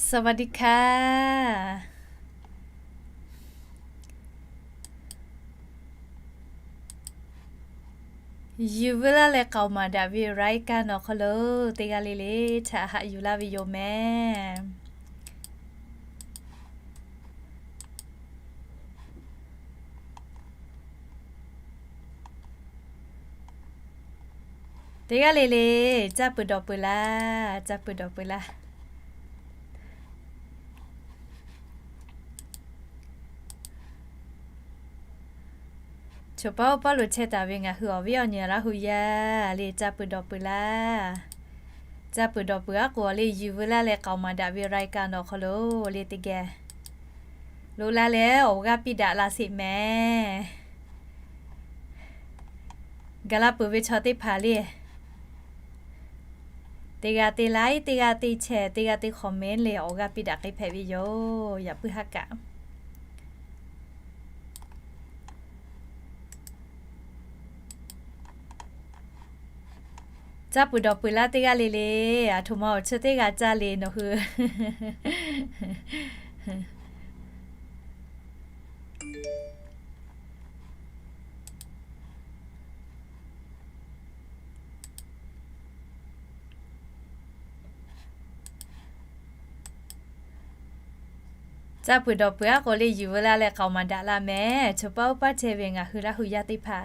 สวัสดีค่ะ Yuˬ veu laˇ leh k'aoˍ maˍ daꞈ ve รายการ awˬ hk'aw lo teˇ g'aˇ le le htaꞈ haꞈ yuˬ laˇ ve yoˬ mehˍ. Teˇ g'aˇ le le, caˇ peuˬ dawˬ peuˬ laˇ, caˇ peuˬ dawˬ peuˬ laˇ. Choˬ paˇ oˇ paˇ lo chehˇ taˍ ve ngaˬ hui awˬ viˉ awˬ nyi Laˇ hu yaˇ le, caˇ peuˬ dawˬ peuˬ laˇ. Caˇ peuˬ dawˬ peuˬ aˉ k'o le, Yuˬ veu laˇ leh k'aoˍ maˍ daꞈ ve รายการ awˬ hk'aw lo le teˇ geh loꞈ la leh awˬ g'aˇ piˇ daꞈ la sheˍ mehˍ. Gaˬ la peuˬ ve chaw teˇ hpaˍ le, teˇ g'aˇ teˇ like, teˇ g'aˇ teˇ share, teˇ g'aˇ teˇ comment le awˬ g'aˇ piˇ daꞈ k'ai hpehꞈ ve yoˬ. Yaꞈ puiˉ haˉ kaꞈ caˇ peuˬ dawˬ peuˬ laˇ teˇ g'aˇ le le. Aˬ htoꞈ ma awˬ chi teˇ g'aˇ caˇ le nawˬ hui. Caˇ peuˬ dawˬ peuˬ aˉ k'o le, Yuˬ veu laˇ leh k'aoˍ maˍ daꞈ la mehˍ. Choˬ paˇ oˇ paˇ chehˇ ve ngaˬ hui Laˇ hu yaˇ teˇ hpaˍ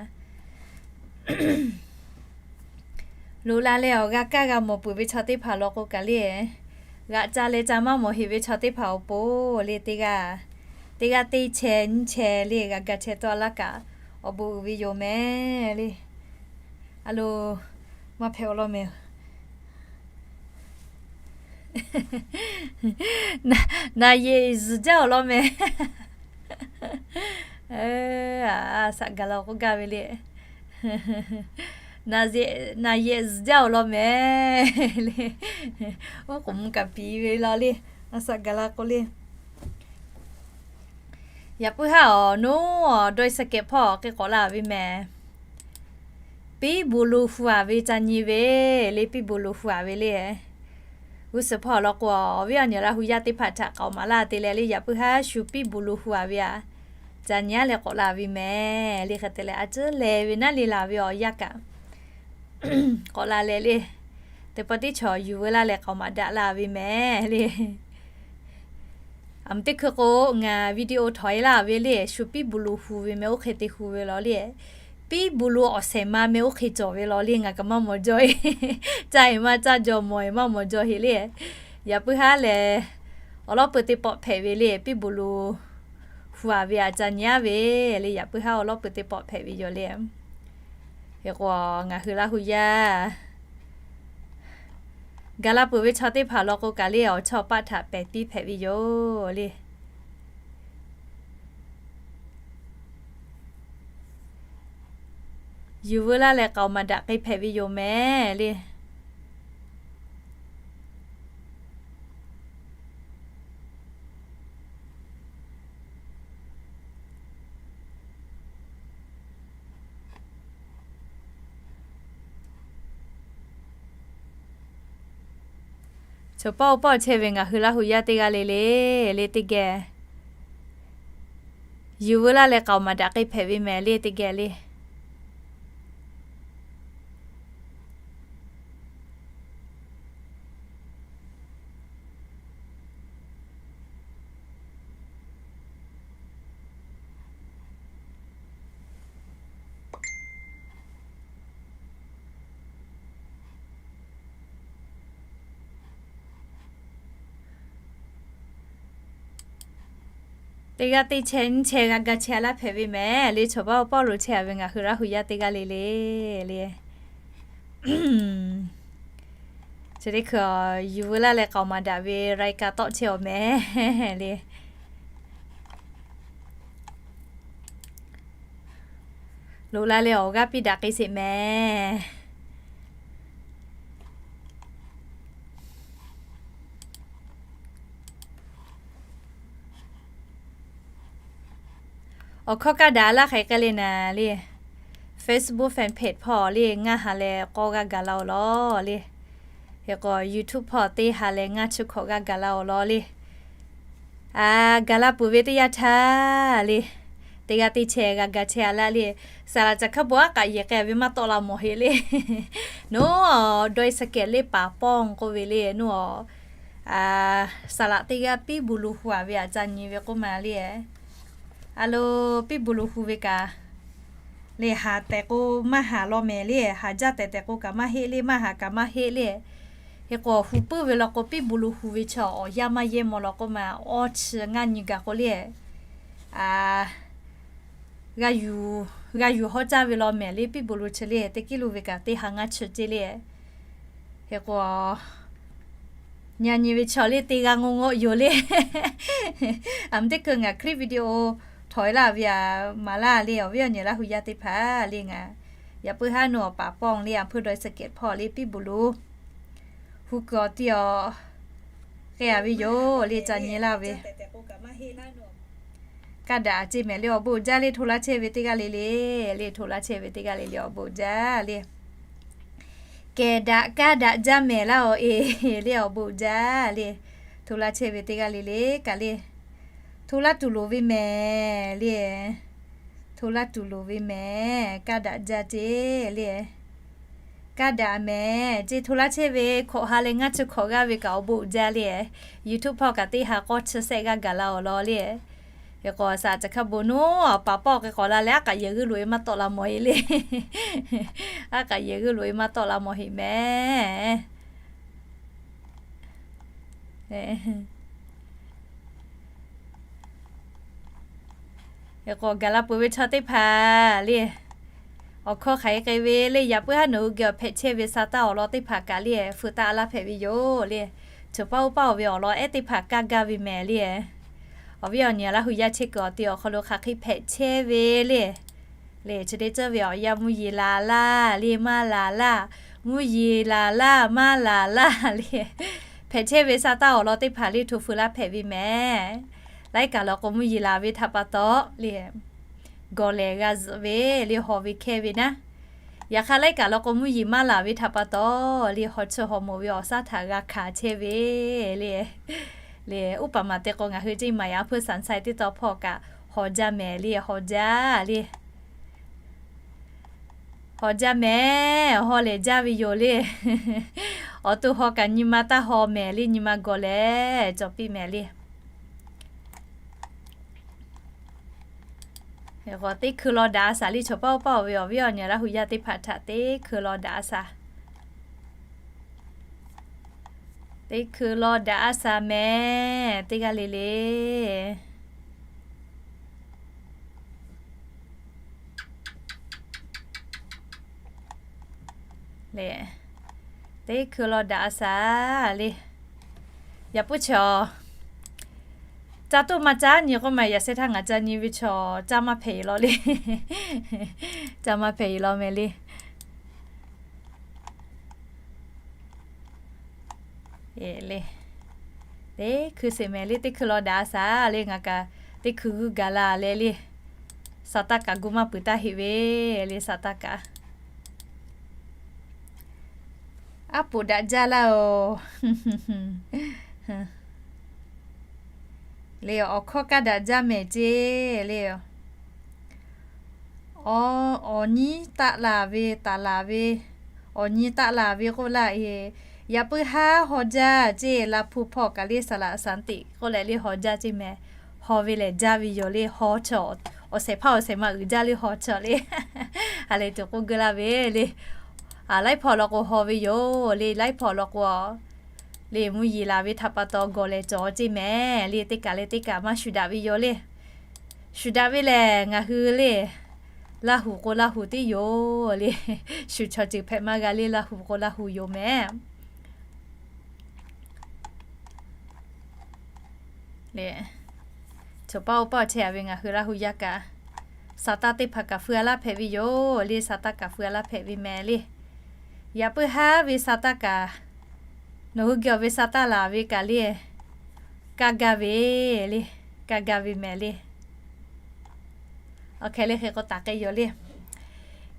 loꞈ la leh awˬ g'a kaˇ g'a mawˬ peuˬ ve chaw teˇ hpaˍ law k'o kaꞈ le, g'aꞈ ca leh ca maˇ mawˬ heꞈ ve chaw teˇ hpaˍ awˬ pon le teˇ g'aˇ, teˇ g'aˇ teˇ share nyiˇ share le g'a ga chehˇ tawˆ laˇ kaꞈ awˬ bon uiˍ ve yoˬ mehˍ le. A lo, maˇ hpehꞈ awˬ lawn mehˍ. Naˍ yehˬ zuhˬ jaˇ awˬ lawn mehˍ. A shaꞈ gaˬ la k'oˆ gaˇ ve le. Naˍ yehˬ zuhˬ jaˇ awˬ lawn mehˍ le. Oˉ k'oˍ mvuh kaꞈ piˍ ve law le. A shaꞈ gaˬ la k'o le. Yaꞈ puiˉ haˉ awˬ noˉ awˬ dawˇ sha kehˬ hpawˇ k'e k'awꞈ la ve mehˍ. Piˉ bon lo hu-a ve ca nyi ve le, piˉ bon lo hu-a ve le. G'uˇ suhˍ hpawˇ awˬ lawn k'o, awˬ viˉ awˬ nyi Laˇ hu yaˇ teˇ hpaˍ htaꞈ k'aoˍ maˍ laˇ te leh le, yaꞈ puiˉ haˉ shu piˉ bon lo hu-a ve aꞈ ca nyi-a leh k'awꞈ la ve mehˍ le. Hk'e te leh a ciˉ lehˬ ve naˉ le laˬ ve awˬ yanˇ kaꞈ k'awꞈ la leh le. Teˇ pawˆ teˇ chaw Yuˬ veu laˇ leh k'aoˍ maˍ daꞈ la ve mehˍ le. Aˬ mvuh teˇ hkui k'o, ngaˬ video htawꞈ-e laˇ ve le, shu piˉ bon lo hu ve meh oˇ hk'e te hu ve law le. Piˉ bon lo awˬ shehˍ ma meh oˇ hk'e cawˬ ve law le, ngaˬ kaꞈ maˇ mawˬ jaw-e. Caˇ-e maˇ caˇ jaw, mawˬ-e maˇ mawˬ jaw heꞈ le. Yaꞈ puiˉ haˉ lehˬ, awˬ lawˉ peu teˇ pawˆ hpehꞈ ve le, piˉ bon lo hu-a ve aꞈ ca nyi-a ve le, yaꞈ puiˉ haˉ awˬ lawˉ peu teˇ pawˆ hpehꞈ ve yoˬ le. Hk'e k'o, ngaˬ hui Laˇ hu yaˇ gaˬ la peuˬ ve chaw teˇ hpaˍ law k'o kaꞈ le, awˬ chawˇ paˆ htaꞈ pehˬ piˇ hpehꞈ ve yoˬ le. Yuˬ veu laˇ leh k'aoˍ maˍ daꞈ k'ai hpehꞈ ve yoˬ mehˍ le. Chaw pawˆ pawˆ chehˇ ve ngaˬ hui Laˇ hu yaˇ teˇ g'aˇ le le, le teˇ geh yuˬ veu laˇ leh k'aoˍ maˍ daꞈ k'ai hpehꞈ ve mehˍ le teˇ geh le. Teˇ g'aˇ teˇ chehˇ nyiˇ chehˇ g'a ga chehˇ laˇ hpehꞈ ve mehˍ le. Chaw pawˆ pawˆ lo chehˇ-a ve ngaˬ hui Laˇ hu yaˇ teˇ g'aˇ le le le. Chi teˇ hkui yuˬ veu laˇ leh k'aoˍ maˍ daꞈ ve รายการ tawˆ chehˇ-aw mehˍ le. Loꞈ la leh awˬ g'aˇ piˇ daꞈ k'ai sheˍ mehˍ. Awˬ hkawˇ kaˇ daꞈ laˇ hk'e k'ai le naˍ le, Facebook fan page hpawˇ le ngaˇ ha leh k'awˇ g'aˇ gaˬ la-oˬ lawˬ le. Hk'e k'o YouTube hpawˇ teˇ ha leh ngaˇ chi hkawꞈ g'a gaˬ la awˬ lawn le. Aˬ, gaˬ la peuˬ ve teˇ yanˇ htaˇ le, teˇ g'aˇ teˇ chehˇ g'a ga chehˇ a laˇ le. Saˍ laꞈ caˬ hkaˇ bon aˉ k'aꞈ yehˬ k'ai ve maˇ tawˆ la mawˬ heˆ le. Nawˬ dawˇ e saˍ kehˍ le paˍ pawˇ k'oˆ ve le, nawˬ saˍ laꞈ teˇ g'aˇ piˇ bu lo hu a ve aꞈ ca nyi ve k'oˆ ma le. A lo, piˇ bu lo hu ve kaꞈ le, haˍ tehꞈ k'o maˇ haˍ law mehˍ le, haˍ jaˇ tehꞈ tehꞈ k'o kaꞈ maˇ heˆ le, maˇ haˍ kaꞈ maˇ heˆ le. Hk'e k'o hu puiˉ ve law k'o, piˇ bu lo hu ve chaw awˬ yanˇ maˇ yehˇ maw law k'oˆ ma, awˇ chi ngaˇ nyi gaˬ k'o le, a, g'a yuˬ, g'a yuˬ hawˉ caˇ ve law mehˍ le, piˇ bu lo chi le, teˇ kiˉ lo ve kaꞈ teˇ ha ngaˇ chi ceˇ le. Hk'e k'o, nyi nyi ve chaw le teˇ g'aˇ ngawˇ ngawˆ yoˬ le. Aˬ, teˇ hkui ngaˬ clip video htawnˍ e laˇ ve aꞈ maˍ laˇ le, awˬ viˉ awˬ nyi Laˇ hu yaˇ teˇ hpaˍ le, ngaˬ yaꞈ puiˉ haˉ nawˬ paˍ pawˇ le, aˬ hpui dawˇ e saˍ kehˍ hpawˇ le piˇ bu lo hu kuiˬ awˬ ti awˬ k'ai a ve yoˬ le, ca nyi laˇ ve. Kaˇ daꞈ a ceˇ mehˍ le, awˬ bon jaˇ le, hto laˇ chehˇ ve teˇ g'aˇ le le, le hto laˇ chehˇ ve teˇ g'aˇ le le, awˬ bon jaˇ le. Kehˬ daꞈ kaˇ daꞈ jaˇ mehˍ laˇ awˬ e le, awˬ bon jaˇ le. Hto laˇ chehˇ ve teˇ g'aˇ le le kaꞈ le, hto laˇ tuˬ loˍ ve mehˍ le. Hto laˇ tuˬ loˍ ve mehˍ, kaˇ daꞈ jaˇ ceˇ le. Kaˇ daꞈ mehˍ ceˇ, hto laˇ chehˇ ve hkawꞈ ha leh ngaˇ chi hkawꞈ g'aˇ ve kaꞈ awˬ bon jaˇ le. YouTube hpawˇ kaꞈ teˇ ha k'awˇ chi sehˆ g'aˇ gaˬ la awˬ lawn le. Hk'e k'o, saˍ laꞈ caˬ hkaˇ bon nawˬ paˍ pawˇ k'ai k'awꞈ la leh aˉ k'aꞈ yehˬ g'uiˇ loꞈ e maˇ tawˆ la mawˬ heˆ le. Aˉ k'aꞈ yehˬ g'uiˇ loꞈ e maˇ tawˆ la mawˬ heˆ mehˍ. Hk'e k'o, gaˬ la peuˬ ve chaw teˇ hpaˍ le, awˬ hkawˇ hk'aˬ hk'e k'ai ve le, yaꞈ puiˉ haˉ nawˬ hui geh awˬ hpehꞈ chehˇ ve sa taˇ awˬ lawn teˇ hpaˍ kaꞈ le, feu taˆ laˇ hpehꞈ ve yoˬ le. Choˬ paˇ oˇ paˇ oˬ ve awˬ lawn ehˉ teˇ hpaˍ kaˇ gaˇ ve mehˍ le. Awˬ viˉ awˬ nyi Laˇ hu yaˇ chehˇ kuiˬ awˬ ti awˬ hk'aw lo hk'aˬ hk'e hpehꞈ chehˇ ve le. Le chi teˇ ceuˬ ve awˬ yanˇ mvuhˇ yeˬ laˬ laˇ le, maˇ laˬ laˇ, mvuhˇ yeˬ laˬ laˇ maˇ laˬ laˇ le, hpehꞈ chehˇ ve sa taˇ awˬ lawn teˇ hpaˍ le hto feu laˇ hpehꞈ ve mehˍ. Laiˉ kaꞈ law k'o mvuhˇ yeˬ laˬ ve htaꞈ pa taw le, gawˬ lehˬ g'a zuhꞈ ve le, haw ve hkehˇ ve naˉ. Yaꞈ hk'aˇ laiˉ kaꞈ law k'o mvuhˇ yeˬ maˇ laˬ ve htaꞈ pa taw le, haw chi haw mawˬ ve awˬ shaˉ htaꞈ g'a hkanˍ chehˇ ve le. Le, uˉ paˍ maˍ te k'o ngaˬ hui ceˇ maˍ yaꞈ hpfuhˇ saˍ saiˍ teˇ taw hpawˇ kaꞈ haw jaˇ mehˍ le, haw jaˇ le. Haw jaˇ mehˍ, haw lehˬ jaˇ ve yoˬ le. Awˬ to haw kaꞈ nyi ma taˇ haw mehˍ le, nyi ma gawˬ lehˬ cawˬ piˇ mehˍ le. Teˇ hkui law daꞈ a shaˍ le, choˬ paˇ oˇ paˇ oˬ ve awˬ viˉ awˬ nyi Laˇ hu yaˇ teˇ hpaˍ htaꞈ teˇ hkui law daꞈ a shaˍ. Teˇ hkui law daꞈ a shaˍ mehˍ, teˇ g'aˇ le le. Le, teˇ hkui law daꞈ a shaˍ le. Yaꞈ puiˉ chaw caˇ toˆ maˇ caˇ nyi k'oˆ ma, yaꞈ sheh htaˇ ngaˬ ca nyi ve chaw caˇ maˇ hpehꞈ e law le. Caˇ maˇ hpehꞈ e law mehˍ le. Le, teˇ hkui sheˍ mehˍ le, teˇ hkui law daꞈ a shaˍ le, ngaˬ kaꞈ teˇ hkui g'uiˇ gaˬ la leh le, sa taˇ kaꞈ gu maˇ puiˍ taˇ heˆ ve le, sa taˇ kaꞈ. Aˉ poꞈ daꞈ jaˇ laˇ oˬ. Le awˬ hkawˇ kaˇ daꞈ jaˇ mehˍ ceˇ le. Awˬ, awˬ nyi taˆ laˬ ve, taˍ laˬ ve, awˬ nyi taˆ laˬ ve k'oˆ laˇ e. Yaꞈ puiˉ haˉ haw jaˇ ceˇ, Laˇ hpu hpawˇ kaꞈ le saˍ laꞈ saˍ teꞈ k'oˆ leh le haw jaˇ ceˇ mehˍ. Haw ve lehˬ jaˇ ve yoˬ le, haw chaw awˬ shehˍ hpaˇ awˬ shehˍ ma uiˍ jaˇ le, haw chaw le. A leh tuˬ k'oˆ geu laˇ ve le. Laiˉ hpawˇ law k'o haw ve yoˬ le, laiˉ hpawˇ law k'o le, mvuhˇ yeˬ laˬ ve htaꞈ pa taw gawˬ lehˬ cawˬ ceˇ mehˍ le, teˇ kaꞈ leh teˇ kaꞈ maˇ shuˍ daꞈ ve yoˬ le. Shuˍ daꞈ ve lehˬ ngaˬ hui le, Laˇ huˍ k'o Laˇ huˍ tiˉ yoˬ le. Shuˍ chaw ceuˬ hpehꞈ maˇ g'a le, Laˇ huˍ k'o Laˇ huˍ yoˬ mehˍ. Le, choˬ paˇ oˇ paˇ chehˇ a ve ngaˬ hui Laˇ hu yaˇ kaꞈ, sa taˇ teˇ hpaˍ kaꞈ feu a laˇ hpehꞈ ve yoˬ le, sa taˇ kaꞈ feu a laˇ hpehꞈ ve mehˍ le. Yaꞈ puiˉ haˉ ve sa taˇ kaꞈ, nawˬ hui geh awˬ ve sa taˇ laˬ ve kaꞈ le, kaˇ gaˇ ve le, kaˇ gaˇ ve mehˍ le. Awˬ hkeh le hk'e k'o taˍ k'ai yoˬ le.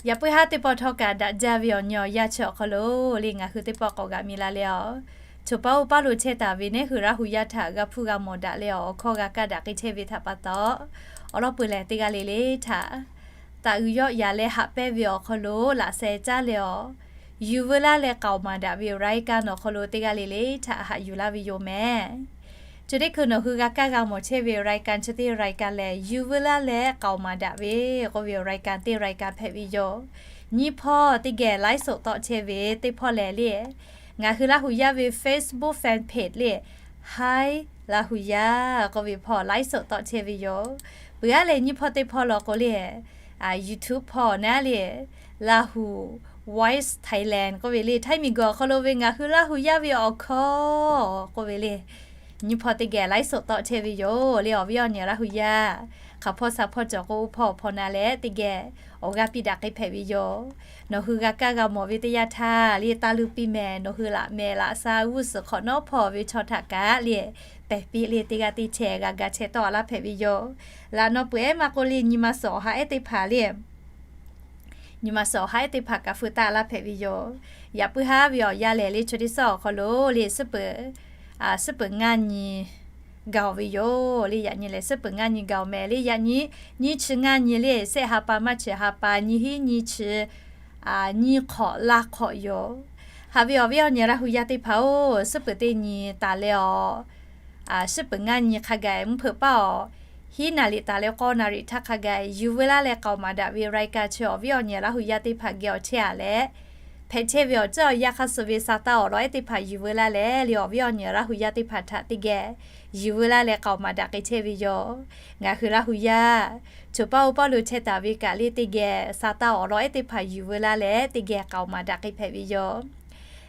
Yaꞈ puiˉ haˉ teˇ pawˆ htawˇ kaꞈ daꞈ jaˇ ve awˬ nyi awˬ yanˇ chi awˬ hk'aw lo le ngaˬ hui teˇ pawˆ k'awꞈ g'aꞈ mi la leh awˬ, choˬ paˉ oˇ paˉ lo chehˇ taˍ ve neˉ hui Laˇ hu yaˇ htaꞈ g'a hpuˇ g'a mawˬ daꞈ leh awˬ, awˬ hkawˇ g'a kaˇ daꞈ k'ai chehˇ ve htaꞈ pa taw, awˬ lawn peuˬ lehˬ teˇ g'aˇ le le htaꞈ taˍ uiˍ yawˆ yaꞈ leh haꞈ pehnˇ ve awˬ hk'aw lo laꞈ sheh caˉ leh awˬ, yuˬ veu laˇ leh k'aoˍ maˍ daꞈ ve รายการ awˬ hk'aw lo teˇ g'aˇ le le htaꞈ haꞈ yuˬ laˇ ve yoˬ mehˍ. Chi teˇ hkui nawˬ hui g'a kaˇ g'a mawˬ chehˇ ve รายการ chi teˇ รายการ lehˬ, yuˬ veu laˇ leh k'aoˍ maˍ daꞈ ve k'oˆ ve awˬ รายการ teˇ รายการ hpehꞈ ve yoˬ. Nyiˇ hpawˇ teˇ geh ไลฟ์สด tawˆ chehˇ ve teˇ hpawˇ lehˬ le, ngaˬ hui Laˇ hu yaˇ ve Facebook fan page le, Hi Laˇ hu yaˇ k'oˆ ve hpawˇ ไลฟ์สด tawˆ chehˇ ve yoˬ. Peuˬ aˉ leh nyiˇ hpawˇ teˇ hpawˇ law k'o le, YouTube hpawˇ naˉ le, Lahu Voice Thailand k'oˆ ve le, Htaiˇ miˬguiˬ awˬ hk'aw lo ve ngaˬ hui Laˇ hu yaˇ ve awˬ hkawˇ k'oˆ ve le, nyiˇ hpawˇ teˇ geh ไลฟ์สด tawˆ chehˇ ve yoˬ le. Awˬ viˉ awˬ nyi Laˇ hu yaˇ, hk'aˬ hpawˇ sha hpawˇ cawˬ k'o, oˇ hpawˇ awˬ hpawˇ na leh teˇ geh awˬ g'aˇ piˇ daꞈ k'ai hpehꞈ ve yoˬ. Nawˬ hui g'a kaˇ g'a mawˬ ve teˇ yanˇ htaˇ le, taˇ luˇ piˇ mehˍ. Nawˬ hui laꞈ mehˍ laꞈ sha g'uˇ suhˍ hk'awꞈ nawˉ hpawˇ ve chaw htaꞈ kaꞈ le, pehˬ piˇ le teˇ g'aˇ teˇ chehˇ g'a ga chehˇ tawˆ laˇ hpehꞈ ve yoˬ. Laꞈ naw peuˬ ehˉ maˇ k'oˆ le, nyi ma suhˍ awˬ ha ehˉ teˇ hpaˍ le, nyi ma suhˍ awˬ ha ehˉ teˇ hpaˍ kaꞈ feu taˆ laˇ hpehꞈ ve yoˬ. Yaꞈ puiˉ haˉ ve awˬ yanˇ lehˬ le, chi teˇ suhˉ awˬ hk'aw lo le suhˉ peuˬ, suhˉ peuˬ ngaˇ nyi gaˬ-oˬ ve yoˬ le. Yaꞈ nyi lehˬ suhˉ peuˬ ngaˇ nyi gaˬ-oˬ mehˍ le. Yaꞈ nyi, nyiˇ chi ngaˇ nyi le, shehˆ ha pa maˇ chi ha pa, nyiˇ hinˉ nyiˇ chi nyiˇ hk'awꞈ laˇ hk'awꞈ yoˬ. Haꞈ ve awˬ viˉ awˬ nyi Laˇ hu yaˇ teˇ hpaˍ-oˬ, suhˉ peuˬ teˇ nyi taˍ leh awˬ, suhˉ peuˬ ngaˇ nyi hk'a gaˬ mvuhˇ hpeuꞈ paˇ awˬ hiˉ naˍ riˍ taˍ leh k'awˇ naˍ riˍ htaˇ hk'a gaˬ yuˬ veu laˇ leh k'aoˍ maˍ daꞈ ve รายการ chi awˬ viˉ awˬ nyi Laˇ hu yaˇ teˇ hpaˍ geh awˬ chehˇ-a leh, hpehꞈ chehˇ ve awˬ ceuˬ awˬ yanˇ hk'aˇ suh ve sa taˇ awˬ lawn ehˉ teˇ hpaˍ yuˬ veu laˇ leh le, awˬ viˉ awˬ nyi Laˇ hu yaˇ teˇ hpaˍ htaꞈ teˇ geh yuˬ veu laˇ leh k'aoˍ maˍ daꞈ k'ai chehˇ ve yoˬ. Ngaˬ hui Laˇ hu yaˇ choˬ paˇ oˇ paˇ lo chehˇ taˍ ve kaꞈ le teˇ geh sa taˇ awˬ lawn ehˉ teˇ hpaˍ yuˬ veu laˇ leh teˇ geh k'aoˍ maˍ daꞈ k'ai hpehꞈ ve yoˬ.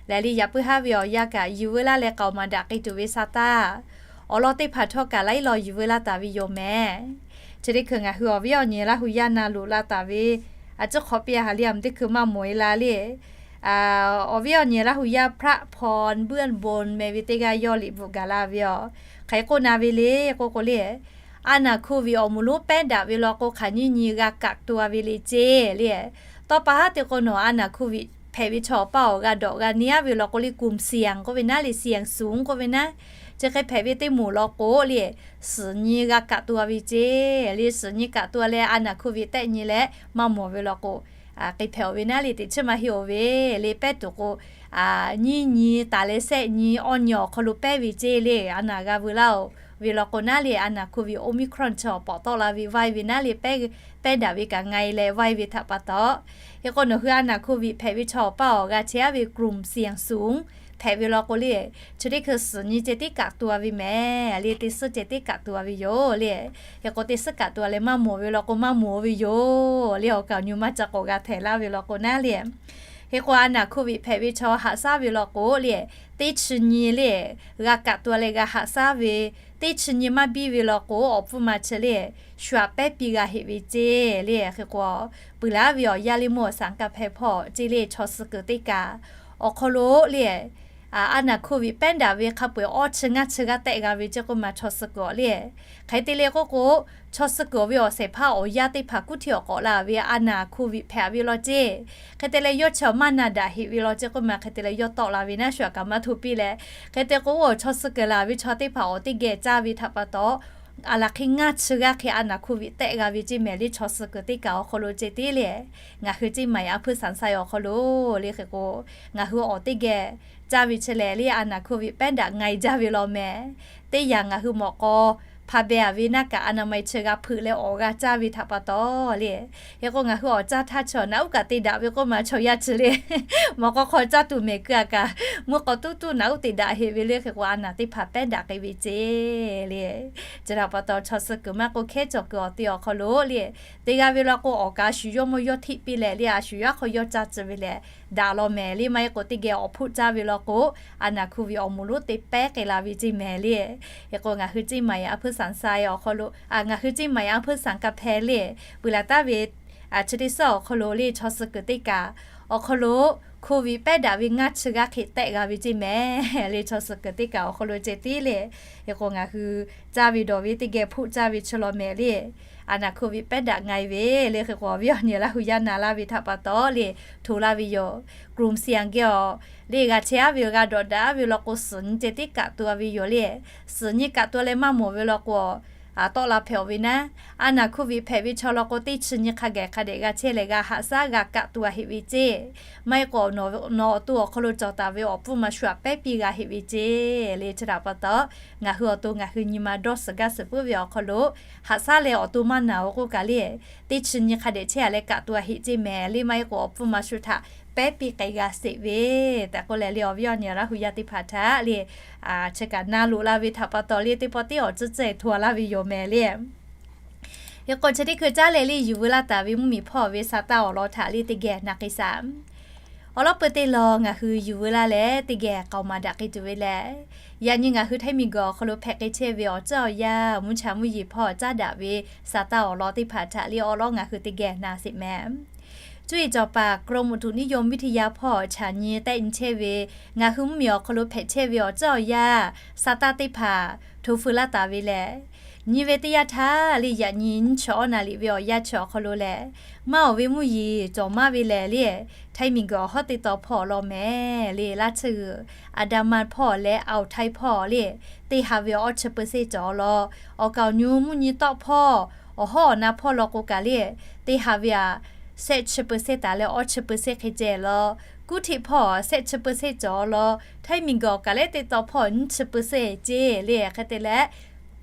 Lehˬ le yaꞈ puiˉ haˉ ve awˬ yanˇ kaꞈ yuˬ veu laˇ leh k'aoˍ maˍ daꞈ k'ai tuˬ ve sa taˇ awˬ lawn teˇ hpaˍ htawˇ kaꞈ laiˉ law yuˬ veu laˇ taˍ ve yoˬ mehˍ. Chi teˇ hkui ngaˬ hui awˬ viˉ awˬ nyi Laˇ hu yaˇ na loꞈ la taˍ ve, a ciˉ hk'awꞈ piˇ ha le, a mvuhˇ teˇ hkui maˇ mawˬ e la le. Awˬ viˉ awˬ nyi Laˇ hu yaˇ พระพร เบื้องบน meh ve teˇ g'aˇ yawˇ liꞈ bvuhꞈ gaˬ la ve yoˬ. Hk'aˬ hk'e k'oˆ na ve le k'oˆ k'o le, a naˍ hkuˇ viꞈ awˬ moˍ lonˉ pehˉ daꞈ ve law k'o hk'aˬ nyiˇ nyi g'a kaꞈ tu-a ve le ceˇ le. Tawˇ pa haˉ te k'o nawˬ a naˍ khuˇ viꞈ hpehꞈ ve chaw awˬ paˇ awˬ g'a dawꞈ g'a neˇ aˉ ve law k'o le, กลุ่มเสี่ยง k'oˆ ve naˉ le, สี่สูง k'oˆ ve naˉ, chi hk'e hpehꞈ ve teˇ moˍ law k'o le, suhˍ nyi g'a kaꞈ tu-a ve ceˇ le. Suhˍ nyi kaꞈ tu-a leh a naˍ khuˇ viꞈ tehˆ nyi leh maˇ mawˬ ve law k'o, hk'e hpehꞈ-oˬ ve naˉ le, teꞈ chiˉ maˇ heˆ-oˬ ve le. Pehˉ tuˬ k'o, nyiˇ nyi taˍ leh shehˆ nyi awˇ nyi awˬ hk'aw lo pehˉ ve ceˇ le. A naˍ g'a veu laˇ-oˬ ve law k'o naˉ le, a naˍ khuˇ viꞈ Omicron chi awˬ pawꞈ tawˆ la ve vaiˇ ve naˉ le, pehˉ daꞈ ve kaꞈ nga e leh vaiˇ ve htaꞈ pa taw, hk'e k'o nawˬ hui a naˍ khuˇ viꞈ hpehꞈ ve chaw awˬ paˇ awˬ g'a chehˇ aˉ ve กลุ่มเสี่ยงสูง hpehꞈ ve law k'o le, chi teˇ hkui suhˍ nyi ceh tiˉ kaꞈ tu-a ve mehˍ le, teˇ suhˉ ceh tiˉ kaꞈ tu-a ve yoˬ le. Hk'e k'o teˇ suhˉ kaꞈ tu-a leh maˇ mawˬ ve law k'o maˇ mawˬ-oˬ ve yoˬ le. Awˬ kaˍ awˬ nyi maˇ ca k'awꞈ g'a htehꞈ laˇ ve law k'o naˉ le, hk'e k'o a naˍ khuˇ viꞈ hpehꞈ ve chaw haꞈ shaˉ ve law k'o le, teˇ chi nyi le, g'a kaꞈ tu-a leh g'a haꞈ shaˉ ve, teˇ chi nyi maˇ biˇ ve law k'o awˬ pfuhˇ ma chi le, shu aꞈ pehˉ piˇ g'a heꞈ ve ceˇ le. Hk'e k'o, peuˬ laˇ ve awˬ yaˇ le mvuhˇ awˬ saˍ kaˇ hpehˇ hpawˇ ceˇ le, chaw suh kuiˬ teˇ kaꞈ awˬ hk'aw lo le, a naˍ khuˇ viꞈ pehˉ daꞈ ve hk'a peu-eˬ awˇ chi ngaˇ chi g'aˇ tehˆ g'a ve ceˇ k'oˆ ma chaw suh kuiˬ le. Hk'e te leh k'oˆ k'o, chaw suh kuiˬ ve awˬ shehˍ hpaˇ awˬ yaˇ teˇ hpaˍ kuˉ hteˇ awˬ k'awꞈ la ve a naˍ khuˇ viꞈ hpehꞈ ve law ceˇ. Hk'e te leh yawˇ chi awˬ maˇ na daꞈ heꞈ ve law ceˇ k'oˆ ma, hk'e te leh yawˇ tawˆ la ve naˉ shu aꞈ kaꞈ maˇ hto piˇ leh, hk'e te k'o chaw suh kuiˬ la ve chaw teˇ hpaˍ awˬ teˇ geh caˇ ve htaꞈ pa taw, a laˬ hk'e ngaˇ chi g'aˇ hk'e a naˍ khuˇ viꞈ tehˆ g'a ve ceˇ mehˍ le, chaw suh kuiˬ teˇ kaꞈ awˬ hk'aw lo ceˇ tiˉ le. Ngaˬ hui ceˇ maˍ-e a hpuiˇ saˍ sha-e awˬ hk'aw lo le hk'e k'o, ngaˬ hui awˬ teˇ geh caˇ ve chi lehˬ le, a naˍ khuˇ viꞈ pehˉ daꞈ nga e jaˇ ve law mehˍ. Teˇ yanˇ ngaˬ hui mawꞈ k'aw hpa beh-a ve naˉ kaꞈ a naˍ ma-e chi g'a hpeuꞈ leh awˬ g'a caˇ ve htaꞈ pa taw le. Hk'e k'o ngaˬ hui awˬ caˇ htaˇ chaw naꞈ uˉ kaꞈ te daꞈ ve k'oˆ ma chaw yaˇ chi le, mawꞈ k'aw hk'aw caˇ tuˬ mehˍ keu-a kaꞈ, mvuhˇ k'aw tuˉ tuˉ naꞈ uˉ te daꞈ heꞈ ve le. Hk'e k'o a naˍ teˇ hpaˍ pehˉ daꞈ k'ai ve ceˇ le. Chi htaꞈ pa taw chaw suh kuiˬ maˇ k'oˆ hkehˉ cawˬ kuiˬ awˬ te awˬ hk'aw lo le, te g'a ve law k'o awˬ kaꞈ a shu yawˇ mawˇ yawˇ htiˆ piˇ leh le, a shu yawˇ hk'aw yawˇ caˇ tcuh ve leh daꞈ law mehˍ le. Maˇ heˆ k'o teˇ geh awˬ hpfuhˆ caˇ ve law k'o, a naˍ khuˇ viꞈ awˬ moˍ lonˉ te pehˉ k'ai la ve ceˇ mehˍ le. Hk'e k'o ngaˬ hui ceˇ maˍ-e a hpuiˇ saˍ sha-e awˬ hk'aw lo, ngaˬ hui ceˇ maˍ-e a hpuiˇ saˍ kaˇ hpehˇ le, peuˬ laˬ taˍ ve chi teˇ suhˉ awˬ hk'aw lo le chaw suh kuiˬ teˇ kaꞈ awˬ hk'aw lo hk'oˆ viꞈ pehˉ daꞈ ve ngaˇ chi g'aˇ hk'e tehˆ g'a ve ceˇ mehˍ le. Chaw suh kuiˬ teˇ kaꞈ awˬ hk'aw lo ceˇ tiˉ le. Hk'e k'o ngaˬ hui caˇ ve dawˬ ve teˇ geh hpfuhˆ caˇ ve chi law mehˍ le. A naˍ hkoˇ viꞈ pehˉ daꞈ nga e ve le. Hk'e k'o, awˬ viˉ awˬ nyi Laˇ hu yaˇ na laˇ ve htaꞈ pa taw le, hto laˇ ve yoˬ. กรุงเซียง geh awˬ le g'a chehˇ aˉ ve yoˬ, g'a dawꞈ daꞈ aˉ ve yoˬ law k'o, suhˍ nyi ceh tiˉ kaꞈ to a ve yoˬ le. Suhˍ nyi kaꞈ to leh maˇ mawˬ ve law k'o, tawˆ la hpehꞈ-oˬ ve naˉ. A naˍ hkoˇ viꞈ hpehꞈ ve chaw law k'o, teˇ chi nyi hk'a gaˬ hk'a dehꞈ g'a chehˇ leh g'a haꞈ shaˉ g'a kaꞈ to a heꞈ ve ceˇ. Maˇ heˆ k'o, nawˬ awˬ to awˬ hk'aw lo cawˬ taˍ ve awˬ pfuhˇ maˇ shu aꞈ pehˉ piˇ g'a heꞈ ve ceˇ le. Chi htaꞈ pa taw, ngaˬ hui awˬ to ngaˬ hui nyi ma dawˇ suhˍ gaˇ suhˍ puiˉ ve awˬ hk'aw lo, haꞈ shaˉ leh awˬ to maˇ naˬ-oˬ k'oˆ kaꞈ le, teˇ chi nyi hk'a dehꞈ chehˇ a leh kaꞈ to a heꞈ ceˇ mehˍ le. Maˇ heˆ k'o, awˬ pfuhˇ maˇ shu htaꞈ pehˉ piˇ k'ai g'a sheˍ ve tehꞈ k'oˆ leh le, awˬ viˉ awˬ nyi Laˇ hu yaˇ teˇ hpaˍ htaꞈ le, chi kaꞈ na loꞈ la ve htaꞈ pa taw le, teˇ pawˆ teˇ awˬ tcuhˇ tcuhˇ e hto a laˇ ve yoˬ mehˍ le. Hk'e k'o, chi teˇ hkui caˉ leh le, yuˬ veu laˇ taˍ ve mvuhˇmiˬ hpawˇ ve sa taˇ awˬ lawn htaꞈ le teˇ geh na k'ai shaˍ. Awˬ lawn peu teˇ lawn ngaˬ hui yuˬ veu laˇ leh teˇ geh k'aoˍ maˍ daꞈ k'ai tuˬ ve lehˬ, yaꞈ nyi ngaˬ hui Htaiˇ miˬguiˬ awˬ hk'aw lo hpehꞈ k'ai chehˇ ve awˬ ceuˬ awˬ yanˇ, mvuhˇ cha mvuhˇ yeˬ hpawˇ caˉ daꞈ ve sa taˇ awˬ lawn teˇ hpaˍ htaꞈ le awˬ lawn ngaˬ hui teˇ geh na sheˍ mehˍ. Cuˇ yiˍ cawˬ paˍ กรมอุตุนิยมวิทยา hpawˇ chaꞈ nyi tehˆ nyi chehˇ ve, ngaˬ hui mvuhˇmiˬ awˬ hk'aw lo hpehꞈ chehˇ ve awˬ ceuˬ awˬ yanˇ, sa taˇ teˇ hpaˍ hto feu laˇ taˍ ve lehˬ, nyi ve teˇ yanˇ htaˇ le, yaꞈ nyi nyiˇ chi awˇ na liꞈ ve awˬ yanˇ chi awˬ hk'aw lo lehˬ, maˇ awˬ ve mvuhˇ yeˬ cawˬ maˇ ve lehˬ le, Htaiˇ miˬguiˬ awˬ hawˉ teˇ taw hpawˇ awˬ lawn mehˍ le, laˇ tsuhˇ g'uiˬ Andaman hpawˇ leh Awˬ htaiˇ hpawˇ le, teˇ ha ve awˇ chi เปอร์เซ็นต์ cawˬ awˬ lawn, awˬ kaˍ awˬ nyu mvuhˇ nyi tawˆ hpawˇ awˬ hawˉ awˬ na hpawˇ law k'o kaꞈ le, teˇ ha ve aꞈ shehˆ chi เปอร์เซ็นต์ taˍ leh awˇ chi เปอร์เซ็นต์ hk'e ceh law, kuˉ htiˆ hpawˇ shehˆ chi เปอร์เซ็นต์ cawˬ awˬ lawn, Htaiˇ miˬguiˬ awˬ kaˍ lehˉ teˇ taw hpawˇ nyiˇ chi เปอร์เซ็นต์ ceˇ le. Hk'e te leh,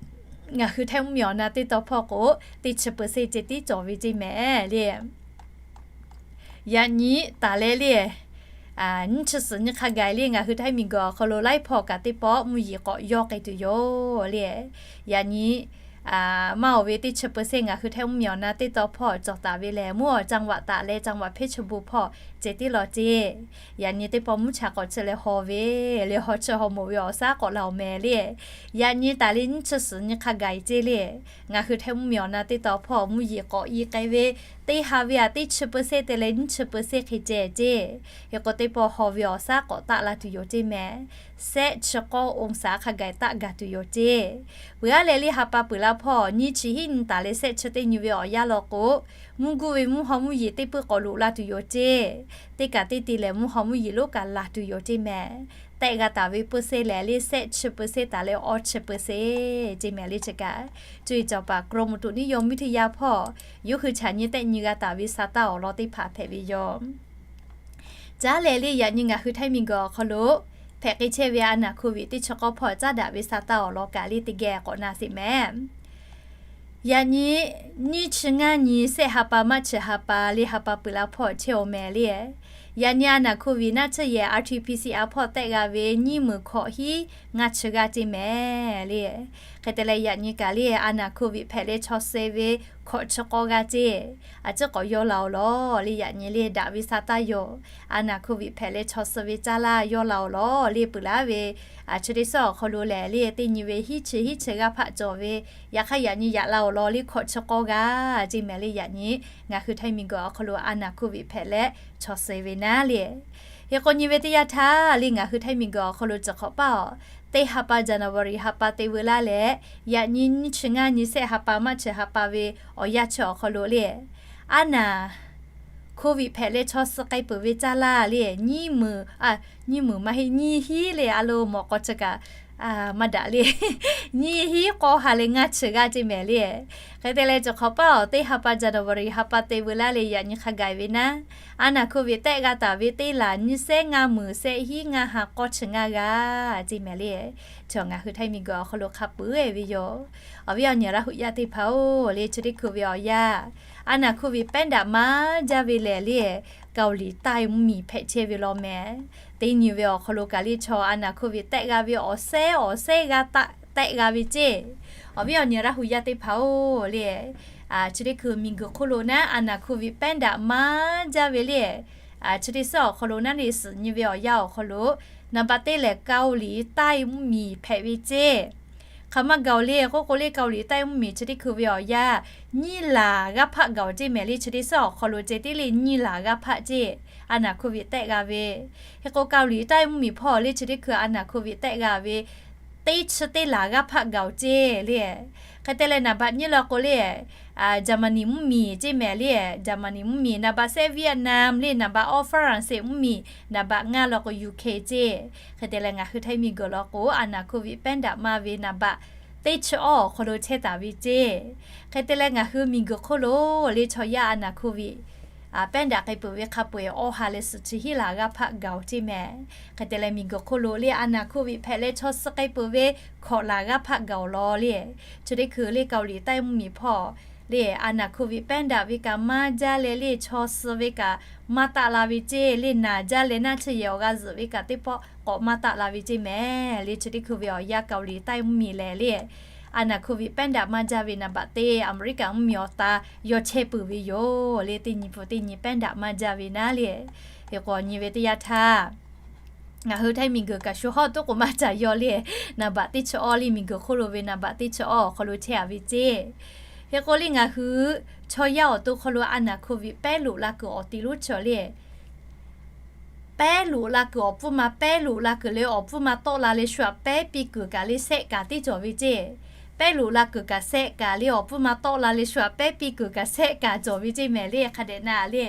ngaˬ hui Htaiˇ mvuhˇmiˬ awˬ na teˇ taw hpawˇ k'o, teˇ chi เปอร์เซ็นต์ ceh tiˉ cawˬ ve ceˇ mehˍ le. Yaꞈ nyi taˍ leh le, nyiˇ chi suhˍ nyi hk'a gaˬ le ngaˬ hui Htaiˇ miˬguiˬ awˬ hk'aw lo laiˉ hpawˇ kaꞈ teˇ pawˆ mvuhˇ yeˬ k'awꞈ yawˇ k'ai tuˬ yoˬ le. Yaꞈ nyi maˇ awˬ ve teˇ chi เปอร์เซ็นต์ ngaˬ hui Htaiˇ mvuhˇmiˬ awˬ na teˇ taw hpawˇ cawˬ taˍ ve lehˬ, mvuhˇ awˬ จังหวัด taˍ leh จังหวัดเพชรบูรณ์ hpawˇ ceh tiˉ law ceˇ. Yaꞈ nyi teˇ pawˆ mvuhˇ cha k'awꞈ chi leh haw ve, le haw chi haw mawˬ ve awˬ shaˉ k'awꞈ la-oˬ mehˍ le. Yaꞈ nyi taˍ leh nyiˇ chi suhˍ nyi hk'a gaˬ ceˇ le, ngaˬ hui Htaiˇ mvuhˇmiˬ awˬ na teˇ taw hpawˇ mvuhˇ yeˬ k'awꞈ i k'ai ve, teˇ ha ve aꞈ teˇ chi เปอร์เซ็นต์ te leh nyiˇ chi เปอร์เซ็นต์ hk'e ceh ceˇ. Hk'e k'o, teˇ pawˆ haw ve awˬ shaˉ k'awꞈ taˆ la tuˬ yoˬ ceˇ mehˍ. Shehˆ chi k'awˇ องศา hk'a gaˬ taˆ gaˬ tuˬ yoˬ ceˇ. Peuˬ aˉ leh le ha pa peuˬ la hpawˇ nyiˇ chi hiˉ nyi taˍ leh shehˆ chi teˇ nyi ve awˬ yanˇ law k'o, mvuhˇ guˇ ve mvuhˇ haw mvuhˇ yeˬ teˇ puiˉ k'awꞈ loꞈ la tuˬ yoˬ ceˇ. Teˇ kaꞈ teˇ te lehˬ mvuhˇ haw mvuhˇ yeˬ lonˉ kaꞈ laˬ tuˬ yoˬ ceˇ mehˍ. Tehˆ g'a taˍ ve เปอร์เซ็นต์ lehˬ le shehˆ chi เปอร์เซ็นต์ taˍ leh awˇ chi เปอร์เซ็นต์ ceˇ mehˍ le. Chi kaꞈ cuˇ yiˍ cawˬ paˍ กรมอุตุนิยมวิทยา hpawˇ yawˇ hui chaꞈ nyi tehˆ nyi g'a taˍ ve sa taˇ awˬ lawn teˇ hpaˍ hpehꞈ ve yoˬ. Caˉ leh le yaꞈ nyi ngaˬ hui Htaiˇ miˬguiˬ awˬ hk'aw lo hpehꞈ k'ai chehˇ ve a naˍ hkoˇ viꞈ teˇ chi k'awˇ hpawˇ caˉ daꞈ ve sa taˇ awˬ lawn kaꞈ le teˇ geh k'awꞈ na sheˍ mehˍ. Yaꞈ nyi nyiˇ chi ngaˇ nyi shehˆ ha pa maˇ chi ha pa le ha pa peuˬ la hpawˇ chehˇ-oˬ mehˍ le. Yaꞈ nyi a naˍ hkoˇ viꞈ naˆ tsuhˇ yehˬ R T P C R hpawˇ tehˆ g'a ve nyiˇ meunˍ hkawꞈ hiˉ ngaˇ chi g'aˇ ceˇ mehˍ le. Hk'e te leh yaꞈ nyi kaꞈ le a naˍ hkoˇ viꞈ hpehꞈ leh chaw suh ve hkawꞈ chi k'awˇ g'aˇ ceˇ, a ciˉ k'awꞈ yawˇ la-oˬ lawˬ le. Yaꞈ nyi le daꞈ ve sa taˇ yoˬ. A naˍ hkoˇ viꞈ hpehꞈ leh chaw suh ve caˇ laˇ yawˇ la-oˬ lawˬ le. Peuˬ laˇ ve chi teˇ suhˉ awˬ hk'aw lo lehˬ le teˇ nyi ve hiˉ chi hiˉ chi g'aˇ hpaˆ cawˬ ve, yaꞈ hk'aˇ yaꞈ nyi yaꞈ la-oˬ lawˬ le hkawꞈ chi k'awˇ g'aˇ ceˇ mehˍ le. Yaꞈ nyi ngaˬ hui Htaiˇ miˬguiˬ awˬ hk'aw lo a naˍ hkoˇ viꞈ hpehꞈ leh chaw suh ve naˉ le. Hk'e k'o nyi ve teˇ yanˇ htaˇ le ngaˬ hui Htaiˇ miˬguiˬ awˬ hk'aw lo cawˬ hk'awꞈ paˇ-oˬ, teˇ ha pa January ha pa te veu laˇ leh, yaꞈ nyi nyiˇ chi ngaˇ nyi shehˆ ha pa maˇ chi ha pa ve awˬ yanˇ chi awˬ hk'aw lo le, a naˍ hkoˇ viꞈ hpehꞈ leh chaw suh k'ai peuˬ ve caˇ laˇ le, nyiˇ meunˍ, nyiˇ meunˍ maˇ heˆ, nyiˇ hiˉ le a lo mawꞈ k'aw chi kaꞈ maˇ daꞈ le. Nyiˇ hiˉ k'awˇ ha leh ngaˇ chi g'aˇ ceˇ mehˍ le. Hk'e te leh cawˬ hk'awꞈ paˇ-oˬ, teˇ ha pa January ha pa te veu laˇ leh yaꞈ nyi hk'a gaˬ ve naˉ, a naˍ hkoˇ viꞈ tehˆ g'a taˍ ve teˇ laˬ nyiˇ shehˆ ngaˇ meunˍ shehˆ hiˉ ngaˇ ha k'awˇ chi ngaˇ g'aˇ ceˇ mehˍ le. Chi ngaˬ hui Htaiˇ miˬguiˬ awˬ hk'aw lo hk'a peuˬ-e ve yoˬ. Awˬ viˉ awˬ nyi Laˇ huˍ yaˇ teˇ hpaˍ-oˬ le, chi teˇ hkui ve awˬ yanˇ, a naˍ hkoˇ viꞈ pehˉ daꞈ maˇ jaˇ ve lehˬ le, Kaoˍliˍ taˇ mvuhˇmiˬ hpehꞈ chehˇ ve law mehˍ. Teˇ nyi ve awˬ hk'aw lo kaꞈ le chaw a naˍ hkoˇ viꞈ tehˆ g'a ve awˬ sehˉ awˬ sehˉ g'aˇ taˆ tehˆ g'a ve ceˇ. Awˬ viˉ awˬ nyi Laˇ huˍ yaˇ teˇ hpaˍ-oˬ le, chi teˇ hkui miˬguiˬ hk'oˆ lo naˉ a naˍ hkoˇ viꞈ pehˉ daꞈ maˇ jaˇ ve le, chi teˇ suhˉ awˬ hk'aw lo naˉ le suhˍ nyi ve awˬ yanˇ awˬ hk'aw lo, naˍ baꞈ teˇ lehˬ Kaoˍliˍ taˇ mvuhˇmiˬ hpehꞈ ve ceˇ. Hk'aˬ ma gaˬ-oˬ le k'oˆ k'o le, Kaoˍliˍ taˇ mvuhˇmiˬ chi teˇ hkui ve awˬ yanˇ nyiˇ laˬ g'aˇ hpaˆ gaˬ-oˬ ceˇ mehˍ le. Chi teˇ suhˉ awˬ hk'aw lo ceh tiˉ le nyiˇ laˬ g'aˇ hpaˆ ceˇ, a naˍ hkoˇ viꞈ tehˆ g'a ve. Hk'e k'o Kaoˍliˍ taˇ mvuhˇmiˬ hpawˇ le chi teˇ hkui a naˍ hkoˇ viꞈ tehˆ g'a ve teˇ chi teˇ laˬ g'aˇ hpaˆ gaˬ-oˬ ceˇ le. Hk'e te leh နံပါတ် nyiˇ law k'o le, Jaˍmaˍniˆ mvuhˇmiˬ ceˇ mehˍ le. Jaˍmaˍniˆ mvuhˇmiˬ နံပါတ် sehˆ Vietnam le, နံပါတ် awˇ Faraˍsaˍ mvuhˇmiˬ, နံပါတ် ngaˇ law k'o UK ceˇ. Hk'e te leh ngaˬ hui Htaiˇ miˬguiˬ law k'o, a naˬ โควิด pehˉ daꞈ maˇ ve နံပါတ် teˇ chi awˇ awˬ hk'aw lo chehˇ taˍ ve ceˇ. Hk'e te leh ngaˬ hui miˬguiˬ hk'oˆ lo le chaw yaˇ a naˬ โควิด pehˉ daꞈ k'ai peuˬ ve hk'a peu-eˬ awˇ ha leh suhˍ chi hiˉ laˬ g'aˇ hpaˆ gaˬ-oˬ ceˇ mehˍ. Hk'e te leh miˬguiˬ hk'oˆ lo le a naˬ โควิด hpehꞈ leh chaw suh k'ai peuˬ ve hkawꞈ laˬ g'aˇ hpaˆ gaˬ-oˬ law le. Chi teˇ hkui le เกาหลีใต้ mvuhˇmiˬ hpawˇ le a naˬ โควิด pehˉ daꞈ ve kaꞈ maˇ jaˇ leh le chaw suh ve kaꞈ maˇ taˆ la ve ceˇ le. Naˬ jaˇ leh naˆ chi yehˬ awˬ g'a zuhꞈ ve kaꞈ teˇ pawˆ k'awꞈ maˇ taˆ la ve ceˇ mehˍ le. Chi teˇ hkui ve awˬ yanˇ เกาหลีใต้ mvuhˇmiˬ lehˬ le a naˬ โควิด pehˉ daꞈ maˇ jaˇ ve นံပါတ် teˇ Aˍmeˍriˆkaˍ mvuhˇmiˬ awˬ ta yaw chehˇ peuˬ ve yoˬ le. Teˇ nyi pun teˇ nyi pehˉ daꞈ maˇ jaˇ ve naˉ le. Hk'e k'o nyi ve teˇ yanˇ htaˇ ngaˬ hui Htaiˇ miˬguiˬ kaꞈ shu hawˇ tuˉ k'o maˇ caˬ yaw le, นံပါတ် teˇ chi awˇ le miˬguiˬ hk'oˆ lo ve นံပါတ် teˇ chi awˇ awˬ hk'aw lo chehˇ-a ve ceˇ. Hk'e k'o le ngaˬ hui chaw yaˇ awˬ to hk'aw lo a naˬ โควิด pehˉ loꞈ la kuiˬ awˬ ti lonˉ chi le pehˉ loꞈ la kuiˬ awˬ pfuhˇ ma pehˉ loꞈ la kuiˬ le awˬ pfuhˇ ma tawˆ la leh shu aꞈ pehˉ piˇ kuiˬ kaꞈ le sehˆ kaꞈ teˇ cawˬ ve ceˇ. Pehˉ loꞈ la kuiˬ kaꞈ sehˆ kaꞈ le awˬ pfuhˇ ma tawˆ la leh shu aꞈ pehˉ piˇ kuiˬ kaꞈ sehˆ kaꞈ cawˬ ve ceˇ mehˍ le. Hk'a dehꞈ na le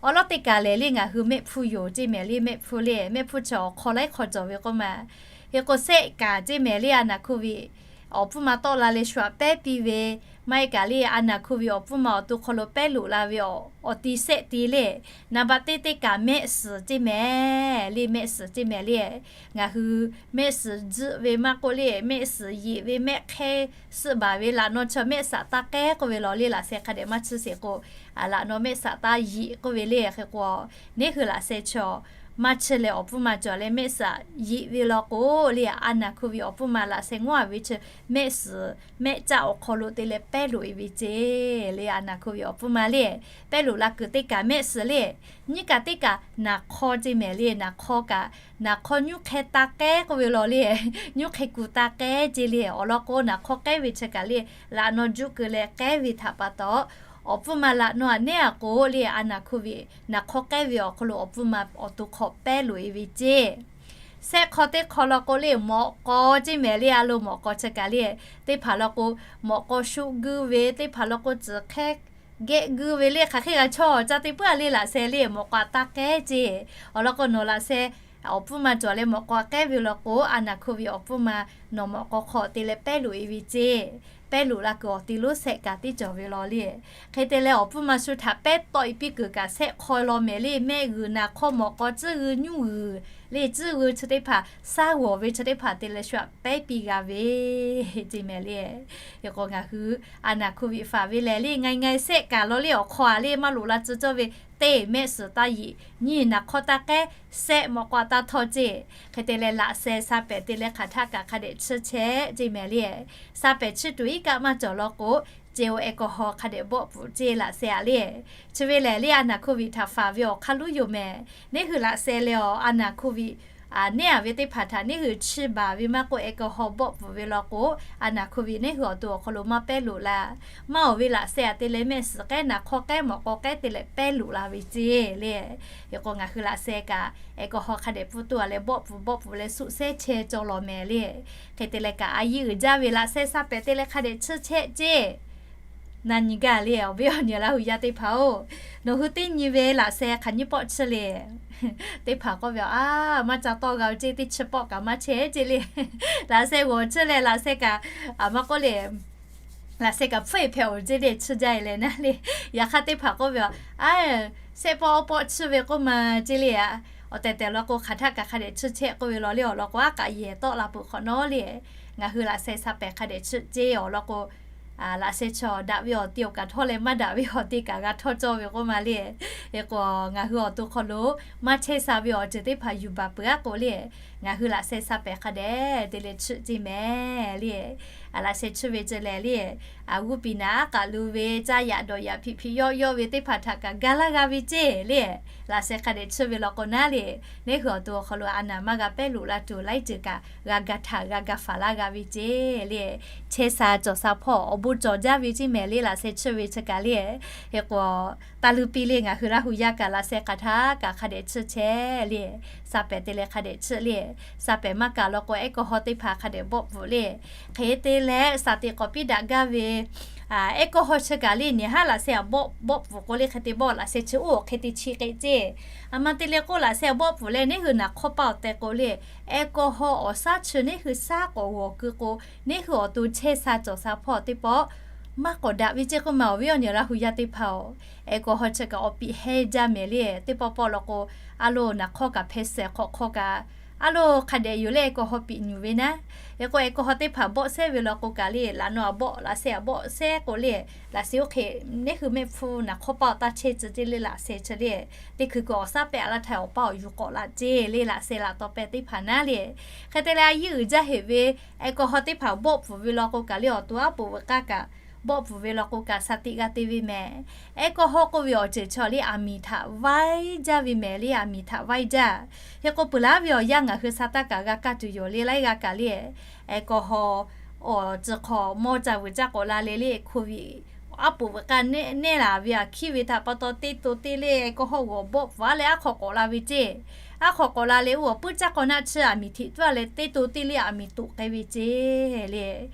awˬ lawn teˇ kaˬ lehˬ le ngaˬ hui mehˆ hpfuhˇ yoˬ ceˇ mehˍ le. Mehˆ hpfuhˇ le mehˆ hpfuhˇ chi awˬ hk'aw laiˉ hk'aw cawˬ ve k'oˆ ma. Hk'e k'o sehˆ kaꞈ ceˇ mehˍ le a naˬ โควิด awˬ pfuhˇ ma tawˆ la leh shu aꞈ pehˉ piˇ ve maˇ heˆ kaꞈ le a naˬ โควิด awˬ pfuhˇ ma awˬ to hk'aw lo pehˉ loꞈ la ve awˬ ti sehˆ ti le นံပါတ် teˇ teˇ kaꞈ mehˆ suhˍ ceˇ mehˍ le. Mehˆ suhˍ ceˇ mehˍ le ngaˬ hui mehˆ suhˍ juˆ ve maˇ k'oˆ le mehˆ suhˍ yeꞈ ve mehˆ hk'ehˇ suhˆ baˬ ve laꞈ naw chi mehˆ saꞈ taˇ k'ehˉ k'oˆ ve law le laꞈ sheh hk'a dehꞈ maˇ chiˇ sheˍ k'o laꞈ naw mehˆ saꞈ taˇ yeꞈ k'oˆ ve le. Hk'e k'o neˉ hui laꞈ sheh chi maˇ chiˇ leh awˬ pfuhˇ ma cawˬ leh mehˆ saꞈ yeꞈ ve law k'o le a naˬ โควิด awˬ pfuhˇ ma laꞈ sheh ngawˉ-a ve chi mehˆ suhˍ mehˆ caˆ awˬ hk'aw lo te leh pehˉ loꞈ-e ve ceˇ le. A naˬ โควิด awˬ pfuhˇ ma le pehˉ loꞈ la kuiˬ teˇ kaꞈ mehˆ suhˍ le nyiˇ kaꞈ teˇ kaꞈ naˍ hk'awˇ ceˇ mehˍ le. Naˍ hk'awˇ kaꞈ naˍ hk'awˇ nyuˇ hk'e taˇ k'ehˉ k'oˆ ve law le. Nyuˇ hk'e kuˬ taˇ k'ehˉ ceˇ le. Awˬ lawn k'o naˍ hk'awˇ k'ehˉ ve chi kaꞈ le laꞈ naw juˆ keu leh k'ehˉ ve htaꞈ pa taw awˬ pfuhˇ ma laꞈ naw aꞈ neˉ-a k'o le a naˬ โควิด naˍ hk'awˇ k'ehˉ ve awˬ hk'aw lo awˬ pfuhˇ ma awˬ to hk'aw pehˉ loꞈ-e ve ceˇ. Sehˆ hk'aw teˇ hk'aw law k'o le mawꞈ k'aw ceˇ mehˍ le. A lo mawꞈ k'aw chi kaꞈ le teˇ hpaˍ law k'o mawꞈ k'aw shuˆ guiˇ ve teˇ hpaˍ law k'o tcuhˬ hkehˇ gehˆ guiˇ ve le hk'aˬ hk'e g'a chaw ca teˇ puˉ-a le laꞈ sheh le mawꞈ k'aw taˇ k'ehˉ ceˇ. Awˬ lawn k'o nawˬ laꞈ sheh awˬ pfuhˇ ma cawˬ leh mawꞈ k'aw k'ehˉ ve law k'o a naˬ โควิด awˬ pfuhˇ ma nawˬ mawꞈ k'aw hk'aw te leh pehˉ loꞈ-e ve ceˇ. Pehˉ loꞈ la kuiˬ awˬ ti lonˉ sehˆ kaꞈ teˇ cawˬ ve law le. Hk'e te leh awˬ pfuhˇ ma shu htaꞈ pehˉ tawˆ-e piˇ kuiˬ kaꞈ sehˆ hk'aw law mehˍ le mehˆ g'uiˬ naˍ hk'awˇ mawꞈ k'aw tcuhˉ g'uiˇ nyuˇ g'uiˬ le tcuhˉ g'uiˇ chi teˇ hpaˍ shaˉ g'awˬ ve chi teˇ hpaˍ te leh shu aꞈ pehˉ piˇ g'a ve ceˇ mehˍ le. Hk'e k'o ngaˬ hui a naˬ โควิด faˍ ve lehˬ le ไง ไง sehˆ kaꞈ law le awˬ hk'aw-a le maˇ loꞈ la tcuh cawˇ ve teˇ mehˆ suhˍ taˇ yeꞈ, nyiˇ naˍ hk'awˇ taˇ k'ehˉ, sehˆ mawꞈ k'aw taˇ htawˇ ceˇ. Hk'e te leh laꞈ sheh sha pehˍ te leh hk'aˬ htaˆ kaꞈ hk'a dehꞈ chiˇ chehˇ ceˇ mehˍ le. Sha pehˍ chiˇ tuˬ iˉ kaˆ maˇ cawˬ law k'o, ceˇ-o แอลกอฮอล์ hk'a dehꞈ bawˆ pfuhꞈ ceˇ laꞈ sheh-a le. Chi ve lehˬ le a naˬ โควิด htaꞈ faˍ ve awˬ hk'aˇ luˉ yoˬ mehˍ. Neˉ hui laꞈ sheh leh awˬ a naˬ โควิด neˉ-a ve teˇ hpaˍ htaꞈ neˉ hui chiˇ baˬ ve maˇ k'oˆ แอลกอฮอล์ bawˆ pfuhꞈ ve law k'o, a naˬ โควิด neˉ hui awˬ to awˬ hk'aw lo maˇ pehˉ loꞈ la. Maˇ-oˬ ve laꞈ sheh-a te leh mehˆ suhˍ k'ehˉ naˍ hk'awˇ k'ehˉ mawꞈ k'aw k'ehˉ te leh pehˉ loꞈ la ve ceˇ le. Hk'e k'o ngaˬ hui laꞈ sheh kaꞈ แอลกอฮอล์ hk'a dehꞈ pfuhˇ toˇ-a leh bawˆ pfuhꞈ bawˆ pfuhꞈ leh suˆ shehˉ chehˇ cawˇ law mehˍ le. Hk'e te leh kaꞈ a yiˇ uiˍ jaˇ ve laꞈ sheh sha pehˍ te leh hk'a dehꞈ chiˇ chehˇ ceˇ. Na nyi gaˇ le awˬ viˉ awˬ nyi Laˇ hu yaˇ teˇ hpaˍ-oˬ, nawˬ hui teˇ nyi ve laꞈ sheh hk'aˬ nyiˇ pawˆ chiˇ le. Teˇ hpaˍ k'oˆ ve, A, maˇ ca tawˆ g'a-o ceˇ, teˇ chi pawˆ kaꞈ maˇ chehˇ ceˇ le. Laꞈ sheh g'awˬ chiˇ leh laꞈ sheh kaꞈ, a, maˇ k'oˆ le, laꞈ sheh kaꞈ hpfuhˇ-e hpehꞈ-oˬ ceˇ le, chiˇ jaˇ-e leh naˉ le. Yaꞈ hk'aˇ teˇ hpaˍ k'oˆ ve, A, sehˆ pawˆ awˇ pawˆ chiˇ ve k'oˆ ma ceˇ le. Awˬ tehˬ tehˬ law k'o hk'aˬ htaˆ kaꞈ hk'a dehꞈ chiˇ chehˇ k'oˆ ve law le awˬ lawn k'o, aˉ k'aꞈ yehˬ tawˆ la peuˬ hk'awꞈ nawˉ le. Ngaˬ hui laꞈ sheh sha pehˍ hk'a dehꞈ chiˇ ceˇ awˬ lawn k'o, laꞈ sheh chaw daꞈ ve awˬ ti awˬ kaꞈ htawˇ leh maˇ daꞈ ve awˬ ti kaꞈ g'a htawˇ cawˇ ve k'oˆ ma le. Hk'e k'o ngaˬ hui awˬ to hk'aw lo maˇ chehˇ sha ve awˬ ceuˬ teˇ hpaˍ yuˬ baˬ peuˬ-a k'o le, ngaˬ hui laꞈ sheh sha pehˍ hk'a dehꞈ te leh chiˇ ceˇ mehˍ le. Laꞈ sheh chiˇ ve ceh lehˬ le, a g'uˇ piˍ naˍ aˉ k'aꞈ lu ve caˇ yaꞈ dawˬ yaꞈ hpiꞈ hpiꞈ yawˆ yawˆ ve teˇ hpaˍ htaꞈ kaꞈ ga laˇ g'a ve ceˇ le. Laꞈ sheh hk'a dehꞈ chiˇ ve law k'o naˉ le, neˉ hui awˬ to awˬ hk'aw lo a naˬ maˇ g'a pehˉ loꞈ la tuˬ laiˉ ceuˬ kaꞈ g'a ga htaꞈ g'a ga faˍ laˇ g'a ve ceˇ le. Chehˇ sha cawˬ sha hpawˇ awˬ bon cawˬ jaˇ ve ceˇ mehˍ le laꞈ sheh chiˇ ve chi kaꞈ le. Hk'e k'o, taˇ luˇ piˇ le ngaˬ hui Laˇ hu yaˇ kaꞈ laꞈ sheh hk'aˬ htaˆ kaꞈ hk'a dehꞈ chiˇ chehˇ le. Sa pehˍ te leh hk'a dehꞈ chiˆ le. Sa pehˍ maˇ kaꞈ law k'o, aircon hawˇ teˇ hpaˍ hk'a dehꞈ bawˆ pfuhˍ le. Hk'e te leh saˍ tiꞈ k'awꞈ piˇ daꞈ gaˇ ve aircon hawˇ chi kaꞈ le, nyi haˉ laꞈ sheh aꞈ bawˆ bawˆ pfuhˍ k'o le, hk'e te bawˆ laꞈ sheh chi oˇ awˬ hk'e te chi k'e ceˇ. A ma te leh k'oˆ, laꞈ sheh aꞈ bawˆ pfuhˍ leh neˇ hui naˍ hk'awˇ paˇ awˬ teh k'o le, aircon hawˇ awˬ shaˉ chi neˇ hui shaˉ k'awꞈ g'awˬ keu k'o, neˇ hui awˬ to chehˇ sha cawˬ sha hpawˇ teˇ pawˆ maˇ k'awꞈ daꞈ ve ceˇ k'oˆ ma awˬ viˉ awˬ nyi Laˇ hu yaˇ teˇ hpaˍ-oˬ, aircon hawˇ chi kaꞈ awˬ piˍ heh jaˇ mehˍ le. Teˇ pawˆ pawˆ law k'o, a loˬ naˍ hk'awˇ kaꞈ hpeh shehˍ hk'awꞈ hk'aw kaꞈ, a loˬ hk'a dehꞈ yoˬ le, aircon hawˇ piˍ nyuˬ ve naˉ. Hk'e k'o, aircon hawˇ teˇ hpaˍ bawˆ shehˉ ve law k'o kaꞈ le, laꞈ naw aꞈ bawˆ, laꞈ sheh aꞈ bawˆ shehˉ k'o le, laꞈ sheh oˇ hk'e neˇ hui mehˆ hpfuhˇ naˍ hk'awˇ paˇ awˬ taˇ chehˇ tcuh ceˇ le, laꞈ sheh chi le. Teˇ hkui kuiˬ awˬ shaˉ pehˆ a laˇ htaˇ awˬ paˇ awˬ yuˬ k'awꞈ la ceˇ le, laꞈ sheh laꞈ taw pehˇ teˇ hpaˍ naˉ le. Hk'e te leh a yiˇ uiˍ jaˇ heꞈ ve aircon hawˇ teˇ hpaˍ bawˆ pfuhˍ ve law k'o kaꞈ le, awˬ to aˉ poꞈ veuꞈ k'aˇ kaꞈ bawˆ pfuhˍ ve law k'o kaꞈ, saˍ tiꞈ g'a te ve mehˍ. Aircon hawˇ k'oˆ ve awˬ ceuˬ chaw le, aˬ miˍ htaꞈ vaiˇ jaˇ ve mehˍ le, aˬ miˍ htaꞈ vaiˇ jaˇ. Hk'e k'o, peuˬ laˉ ve awˬ yanˇ ngaˬ hui sha taˇ kaꞈ g'a kaˇ tuˬ yoˬ le, laiˉ g'a kaꞈ le. Aircon hawˇ awˬ ceuˬ hk'awꞈ mawˇ ca vuiˬ caˇ k'awꞈ la le le, COVID aˉ poꞈ veuꞈ k'aˇ neˇ laˬ ve aꞈ hkiˉ ve htaꞈ pa taw, teˇ to teˇ le aircon hawˇ g'awˬ bawˆ pfuhˍ a leh aˉ hk'awꞈ k'awꞈ la ve ceˇ. Aˉ hk'awꞈ k'awꞈ la leh, oˇ awˬ puiˉ caˇ k'aw naˆ tsuhˇ aˬ miˍ hteꞈ tuˉ a leh, teˇ to teˇ le aˬ miˍ toꞈ k'ai ve ceˇ le.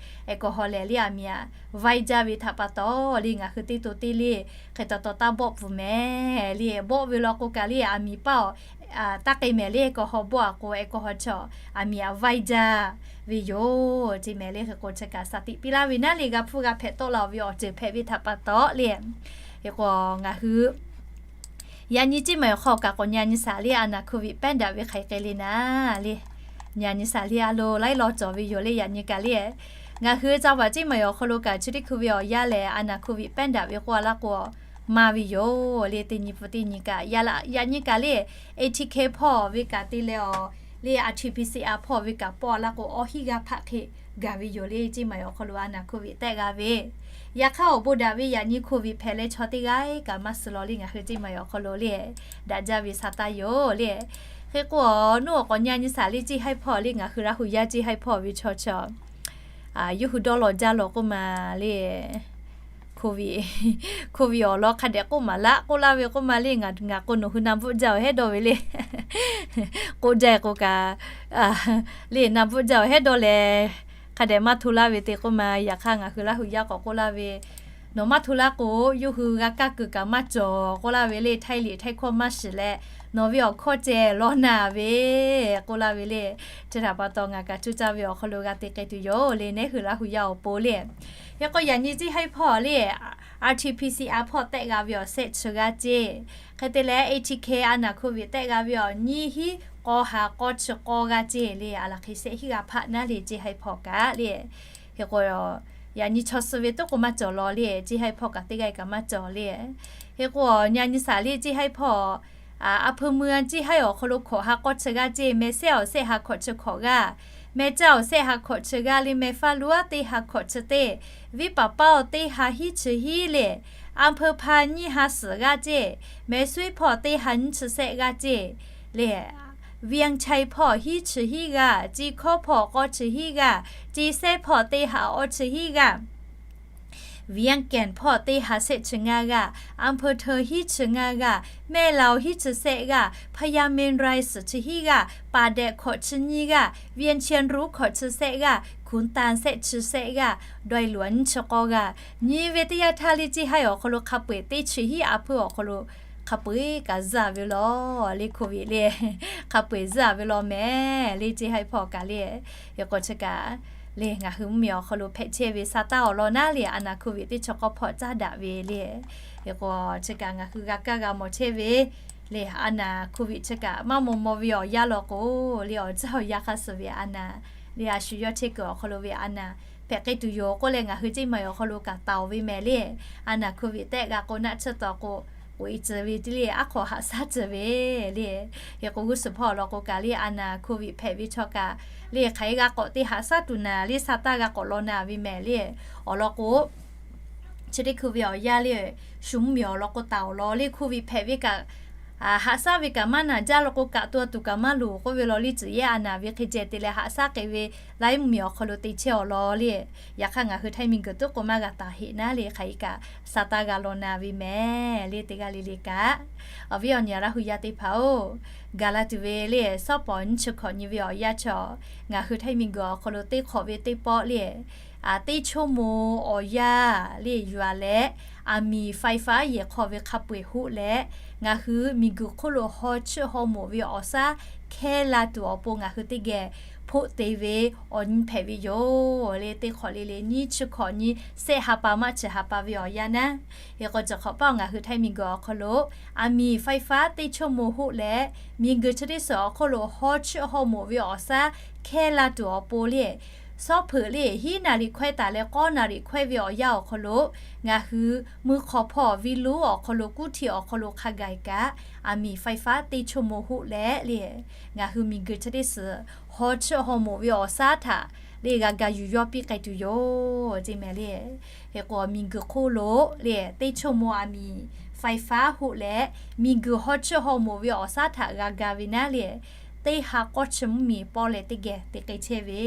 Aircon hawˇ lehˬ le, aˬ miˍ aꞈ vaiˇ jaˇ ve htaꞈ pa taw le, ngaˬ hui teˇ to teˇ le hk'e taw taw taˇ bawˆ pfuhˍ mehˍ le. Bawˆ ve law k'o kaꞈ le, aˬ miˍ paˇ awˬ taˇ k'ai mehˍ le, aircon hawˇ bawˆ a k'o, aircon hawˇ chaw aˬ miˍ aꞈ vaiˇ jaˇ ve yoˬ ceˇ mehˍ le. Hk'e k'o, chi kaꞈ saˍ tiꞈ piˇ laˇ ve naˉ le, g'a hpfuhˇ g'a hpehꞈ tawˆ la ve awˬ ceuˬ hpehꞈ ve htaꞈ pa taw le. Hk'e k'o, ngaˬ hui yaꞈ nyi ceˇ maˬ awˬ hk'aw kaꞈ k'awꞈ nyi a nyi saˍ le, a naˍ COVID pehˉ daꞈ ve hk'aˬ hk'e le naˉ le. Nyi a nyi saˍ le, a loˬ laiˉ law cawˬ ve yoˬ le, yaꞈ nyi kaꞈ le. Ngaˬ hui ca vaꞈ ceˇ maˬ awˬ hk'aw lo kaꞈ, chi teˇ hkui ve awˬ yanˇ lehˬ, a naˍ COVID pehˉ daꞈ ve k'oˆ a laˇ k'o, maˇ ve yoˬ le. Teˇ nyi pfuhˍ teˇ nyi kaꞈ, yaꞈ nyi kaꞈ le, ATK hpawˇ ve kaꞈ te leh awˬ le, RT-PCR hpawˇ ve kaꞈ pawˆ a laˇ k'o, awˇ hiˉ g'aˇ hpaˆ hk'e gaˬ ve yoˬ le, ceˇ maˬ awˬ hk'aw lo a naˍ COVID tehˆ g'a ve. Yaꞈ hk'aˇ awˬ bon daꞈ ve yaꞈ nyi COVID hpehꞈ leh chaw teˇ g'aˇ kaꞈ maˇ suh law le, ngaˬ hui ceˇ maˬ awˬ hk'aw lo le, daꞈ jaˇ ve sha taˇ yoˬ le. Hk'e k'o, nawˬ k'awꞈ nyi a nyi saˍ le, ceˇ haiˉ hpawˇ le, ngaˬ hui Laˇ hu yaˇ ceˇ haiˉ hpawˇ ve chaw chaw yawˇ hui dawˇ law jaˇ law k'oˆ ma le. COVID, COVID awˬ lawn hk'a dehꞈ k'oˆ maˍ laˆ k'oˆ laˇ ve k'oˆ ma le, ngaˬ k'o nawˬ hui na bvuhˆ jaˇ awˬ hehˉ dawˇ ve le. K'oˆ jaˇ k'o kaꞈ le, na bvuhˆ jaˇ awˬ hehˉ dawˇ leh, hk'a dehꞈ maˇ hto laˇ ve te k'oˆ ma. Yaꞈ hk'aˇ ngaˬ hui Laˇ hu yaˇ k'awꞈ k'oˆ laˇ ve, nawˬ maˇ hto laˇ k'o, yawˇ hui g'a kaˇ kuiˬ kaꞈ maˇ cawˬ k'oˆ laˇ ve le. Htaiˇ liꞈ htaiˇ hkawˇ maˇ shiˍ leh, nawˬ ve awˬ hkawˇ ceh lawˇ na ve k'oˆ laˇ ve le. Chi htaꞈ pa taw ngaˬ kaꞈ cuˇ caˇ ve awˬ hk'aw lo g'a te k'ai tuˬ yoˬ le, neˇ hui Laˇ hu yaˇ awˬ pon le. Hk'e k'o, yaꞈ nyi ceˇ haiˉ hpawˇ le, RT-PCR hpawˇ tehˆ g'a ve awˬ sehˆ chi g'aˇ ceˇ. Hk'e te leh ATK a naˍ COVID tehˆ g'a ve awˬ nyiˇ hiˉ k'awˇ ha k'awˇ chi k'awˇ g'aˇ ceˇ le, a laˬ hk'e sehˆ hiˉ g'aˇ hpaˆ naˉ le, ceˇ haiˉ hpawˇ kaꞈ le. Hk'e k'o, yaꞈ nyi chaw suh ve toˉ k'o maˇ cawˬ law le, ceˇ haiˉ hpawˇ kaꞈ teˇ g'aˇ kaꞈ maˇ cawˬ le. Hk'e k'o, yaꞈ nyi saˍ le, ceˇ haiˉ hpawˇ a hpui mui a ceˇ haiˉ awˬ hk'aw lo hkawꞈ ha k'awˇ chi g'aˇ ceˇ, meh sehˆ awˬ sehˆ ha hkawꞈ chi hkawꞈ g'aˇ, meh caˇ awˬ sehˆ ha hkawꞈ chi g'aˇ le, meh faˇ luˉ teˇ ha hkawꞈ chi teˇ, viˉ paˍ paˇ awˬ teˇ ha hiˉ chi hiˉ le, a hpui hpa nyiˇ ha suhˍ g'aˇ ceˇ, meh suiˉ hpawˇ teˇ ha nyiˇ chi sehˆ g'aˇ ceˇ le, Vian Chai hpawˇ hiˉ chi hiˉ g'aˇ, Ceˇ hkawˇ hpawˇ k'awˇ chi hiˉ g'aˇ, Ceˇ sehˉ hpawˇ teˇ ha awˇ chi hiˉ g'aˇ, Vian Kehˬ hpawˇ teˇ ha sehˆ chi ngaˇ g'aˇ, a hpui hteu hiˉ chi ngaˇ g'aˇ, Mehˆ Laoˬ hiˉ chi sehˆ g'aˇ, Hpa Ya Meh Rai suhˍ chi hiˉ g'aˇ, Paˍ Dehꞈ hkawꞈ chi nyiˇ g'aˇ, Vian Chehˇ Ruˉ hkawꞈ chi sehˆ g'aˇ, Hkunˍ Tanˍ sehˆ chi sehˆ g'aˇ, Daweh Luˬ nyiˇ chi k'awˇ g'aˇ, nyi ve teˇ yanˇ htaˇ le, ceˇ haiˉ awˬ hk'aw lo hk'a peu-eˬ teˇ chi hiˉ a hpui awˬ hk'aw lo hk'a peu-eˬ kaꞈ zuhˇ ve law le, hko ve le, hk'a peu-eˬ zuhˇ ve law mehˍ le, ceˇ haiˉ hpawˇ kaꞈ le. Hk'e k'o chi kaꞈ le, ngaˬ hui mvuhˇmiˬ awˬ hk'aw lo hpehꞈ chehˇ ve sa taˇ awˬ lawn naˉ le, a naˍ hko ve teˇ chaw k'awˇ hpawˇ caˉ daꞈ ve le. Hk'e k'o chi kaꞈ ngaˬ hui g'a kaˇ g'a mawˬ chehˇ ve le, a naˍ hko ve chi kaꞈ maˇ maw maw ve awˬ yanˇ law k'o le, awˬ tcuhˉ awˬ yanˇ hk'a suh ve a naˍ le, a shu yawˇ chehˇ kuiˬ awˬ hk'aw lo ve a naˍ hpehꞈ k'ai tuˬ yoˬ k'oˆ leh, ngaˬ hui ceˇ maˬ awˬ hk'aw lo kaꞈ taˍ ve mehˍ le. A naˍ hko ve tehˆ g'a k'o naˆ tsuhˇ tawˍ k'o, k'oꞈ-e tcuh ve teˇ le, aˉ hk'aw haꞈ shaˉ tcuh ve le. Hk'e k'o g'uˇ suhˍ hpawˇ awˬ lawn k'o kaꞈ le, a naˍ hko ve hpehꞈ ve chaw kaꞈ le, hk'aˬ hk'e g'a k'awꞈ te haꞈ shaˉ tuˬ naˍ le, sa taˇ g'a k'awꞈ law naˍ ve mehˍ le. Awˬ lawn k'o, chi teˇ hkui ve awˬ yanˇ le, shu mvuhˇmiˬ awˬ lawn k'o taˍ awˬ lawn le, hko ve hpehꞈ ve kaꞈ Haꞈ shaˉ ve kaꞈ maˇ naˬ jaˇ law k'o, kaꞈ to a tuˬ kaꞈ maˇ loˍ k'oˆ ve law le, tcuhˬ yehˇ a naˍ ve hk'e ceh te leh haꞈ shaˉ k'ai ve laiˉ mvuhˇmiˬ awˬ hk'aw lo te chehˇ awˬ lawn le. Yaꞈ hk'aˇ ngaˬ hui Htaiˇ miˬguiˬ tuˉ k'o maˇ g'a taˍ heꞈ naˉ le, hk'aˬ hk'e kaꞈ sa taˇ g'a law na ve mehˍ le, teˇ g'aˇ le le kaꞈ. Awˬ viˉ awˬ nyi Laˇ hu yaˇ teˇ hpaˍ-oˬ, gaˬ la tuˬ ve le, sawˉ pawˍ nyiˇ chi hkawꞈ nyi ve awˬ yanˇ chaw, ngaˬ hui Htaiˇ miˬguiˬ awˬ hk'aw lo teˇ hk'awꞈ ve teˇ pawˆ le, teˇ chaw mo awˬ yanˇ le yuˬ a leh, aˬ miˍ faiˍ faˉ yehˬ hk'aw ve hk'a peu-eˬ hoˆ leh, ngaˬ hui miˬguiˬ hk'oˆ lo haw chiˇ haw moˍ ve awˬ shaˉ hkehˇ la tuˬ awˬ pon ngaˬ hui teˇ geh hpoˆ te ve awˬ nyi hpehꞈ ve yoˬ le. Teˇ hk'awꞈ le le nyiˇ chi hkawꞈ nyi, shehˆ ha pa maˇ chi ha pa ve awˬ yanˇ naˉ, hk'e k'o chi hk'awꞈ paˆ ngaˬ hui Htaiˇ miˬguiˬ awˬ hk'aw lo aˬ miˍ faiˍ faˉ teˇ chaw mo hoˆ leh, miˬguiˬ chi teˇ suhˍ awˬ hk'oˆ lo haw chiˇ haw moˍ ve awˬ shaˉ hkehˇ la tuˬ awˬ pon le, shawˉ hpeuꞈ le hiˉ naˍ riˍ hkawehˇ taˍ leh k'awˇ naˍ riˍ hkawehˇ ve awˬ yanˇ awˬ hk'aw lo, ngaˬ hui mui hk'aw hpawˇ ve luˉ awˬ hk'aw lo kuˉ htiꞈ awˬ hk'aw lo hk'a gaˬ-e kaꞈ, aˬ miˍ faiˍ faˉ teˇ chaw mo hoˆ leh le, ngaˬ hui miˬguiˬ chi teˇ suhˍ haw chiˇ haw moˍ ve awˬ shaˉ htaꞈ le g'a ga yuˬ yawˇ piˇ k'ai tuˬ yoˬ ceˇ mehˍ le. Hk'e k'o miˬguiˬ hk'oˆ lo le teˇ chaw mo aˬ miˍ faiˍ faˉ hoˆ leh, miˬguiˬ haw chiˇ haw moˍ ve awˬ shaˉ htaꞈ g'a ga ve naˉ le, teˇ ha k'awˇ chi mvuhˇmiˬ pawˆ leh teˇ geh te k'ai chehˇ ve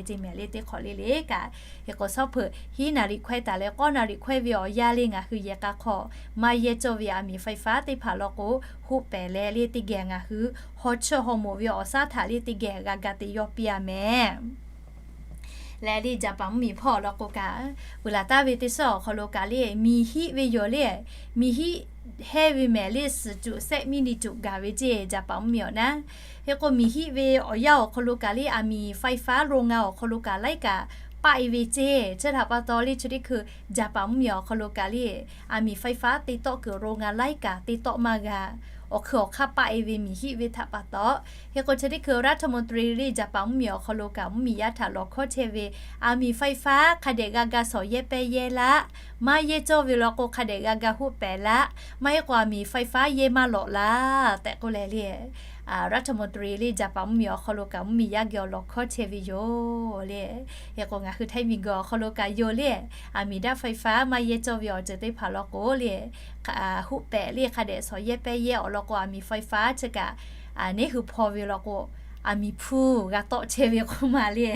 ceˇ mehˍ le. Teˇ hk'awꞈ le le kaꞈ, hk'e k'o shawˉ hpeuꞈ hiˉ naˍ riˍ hkawehˇ taˍ leh k'awˇ naˍ riˍ hkawehˇ ve awˬ yanˇ le ngaˬ hui yehˬ k'a hk'aw maˇ yehˇ cawˇ ve aˬ miˍ faiˍ faˉ teˇ hpaˍ law k'o, hoˆ pehˍ leh le teˇ geh ngaˬ hui haw chiˇ haw moˍ ve awˬ shaˉ htaꞈ le teˇ geh g'a ga te yawˇ piˇ a mehˍ. Leh le Jaˍpaˍ mvuhˇmiˬ hpawˇ awˬ lawn k'o kaꞈ, peuˬ laˬ taˍ ve teˇ suhˉ awˬ hk'aw lo kaꞈ le miˬ hiˆ ve yoˬ le. Miˬ hiˆ hehnˇ ve mehˍ le, suhˍ cuꞈ shehˆ miˇ ni cuꞈ gaˬ ve ceˇ Jaˍpaˍ mvuhˇmiˬ awˬ naˉ. Hk'e k'o miˬ hiˆ ve awˬ yanˇ awˬ hk'aw lo kaꞈ le aˬ miˍ faiˍ faˉ โรงงาน awˬ hk'aw lo kaꞈ laiˉ kaꞈ paˆ e ve ceˇ. Chi htaꞈ pa taw le chi teˇ hkui Jaˍpaˍ mvuhˇmiˬ awˬ hk'aw lo kaꞈ le aˬ miˍ faiˍ faˉ te tawˆ kuiˬ โรงงาน laiˉ kaꞈ te tawˆ maˇ g'a. Awˬ hkui awˬ hk'aˇ paˆ e ve miˬ hiˆ ve htaꞈ pa taw, hk'e k'o chi teˇ hkui รัฐมนตรี le Jaˍpaˍ mvuhˇmiˬ awˬ hk'aw lo kaꞈ mvuhˇmiˬ yaˇ htaꞈ lawˬ hkawˉ chehˇ ve, aˬ miˍ faiˍ faˉ hk'a dehꞈ g'a ga shawˍ yehˇ pehˇ yehˇ laˇ, maˇ yehˇ cawˇ ve law k'o hk'a dehꞈ g'a ga hoˆ pehˍ laˇ, maˇ heˆ k'o aˬ miˍ faiˍ faˉ yehˇ maˇ lawꞈ laˇ tehꞈ k'oˆ leh le รัฐมนตรี le Jaˍpaˍ mvuhˇmiˬ awˬ hk'aw lo kaꞈ mvuhˇmiˬ yaˇ geh awˬ lawˬ hkawˉ chehˇ ve yoˬ le. Hk'e k'o ngaˬ hui Htaiˇ miˬguiˬ awˬ hk'aw lo kaꞈ yoˬ le, aˬ miˍ daˇ faiˍ faˉ maˇ yehˇ cawˇ ve awˬ ceuˬ teˇ hpaˍ law k'o le, hoˆ pehˍ le hk'a dehꞈ shawˍ yehˇ pehˇ yehˇ awˬ lawn k'o aˬ miˍ faiˍ faˉ chi kaꞈ neˉ hui hpaw ve law k'o, aˬ miˍ hpfuhˇ g'a tawˆ chehˇ ve k'oˆ ma le.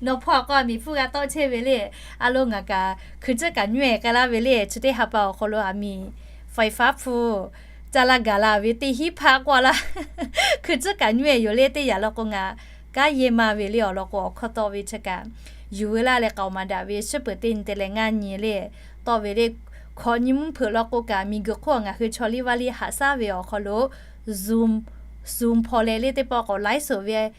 Nawˬ hpaw k'o aˬ miˍ hpfuhˇ g'a tawˆ chehˇ ve le. A lo ngaˬ kaꞈ hkui tcuhˉ kaꞈ nyoˇ-e k'ai laˇ ve le. Chi teˇ ha pa awˬ hk'aw lo aˬ miˍ faiˍ faˉ hpfuhˇ caˇ laˇ gaˬ la ve teˇ hinˉ hpaˆ k'oˆ a laˇ, hkui tcuhˉ kaꞈ nyoˇ-e yoˬ le. Teˇ yanˇ law k'o ngaˬ kanˉ yehˇ ma ve le awˬ lawn k'o awˬ hkawˇ tawˆ ve chi kaꞈ yuˬ ve laˇ leh k'aoˍ maˍ daꞈ ve shiˉ peuˬ teˇ nyi te leh ngaˇ nyi le tawˆ ve le. Hkawꞈ nyi mvuhˇ hpeuꞈ law k'o kaꞈ miˬguiˬ hk'oˆ ngaˬ hui chaw liˇ vaˇ liˇ haꞈ shaˉ ve awˬ hk'aw lo Zoom, Zoom hpaw leh le teˇ pawˆ k'awꞈ ไลฟ์สด ve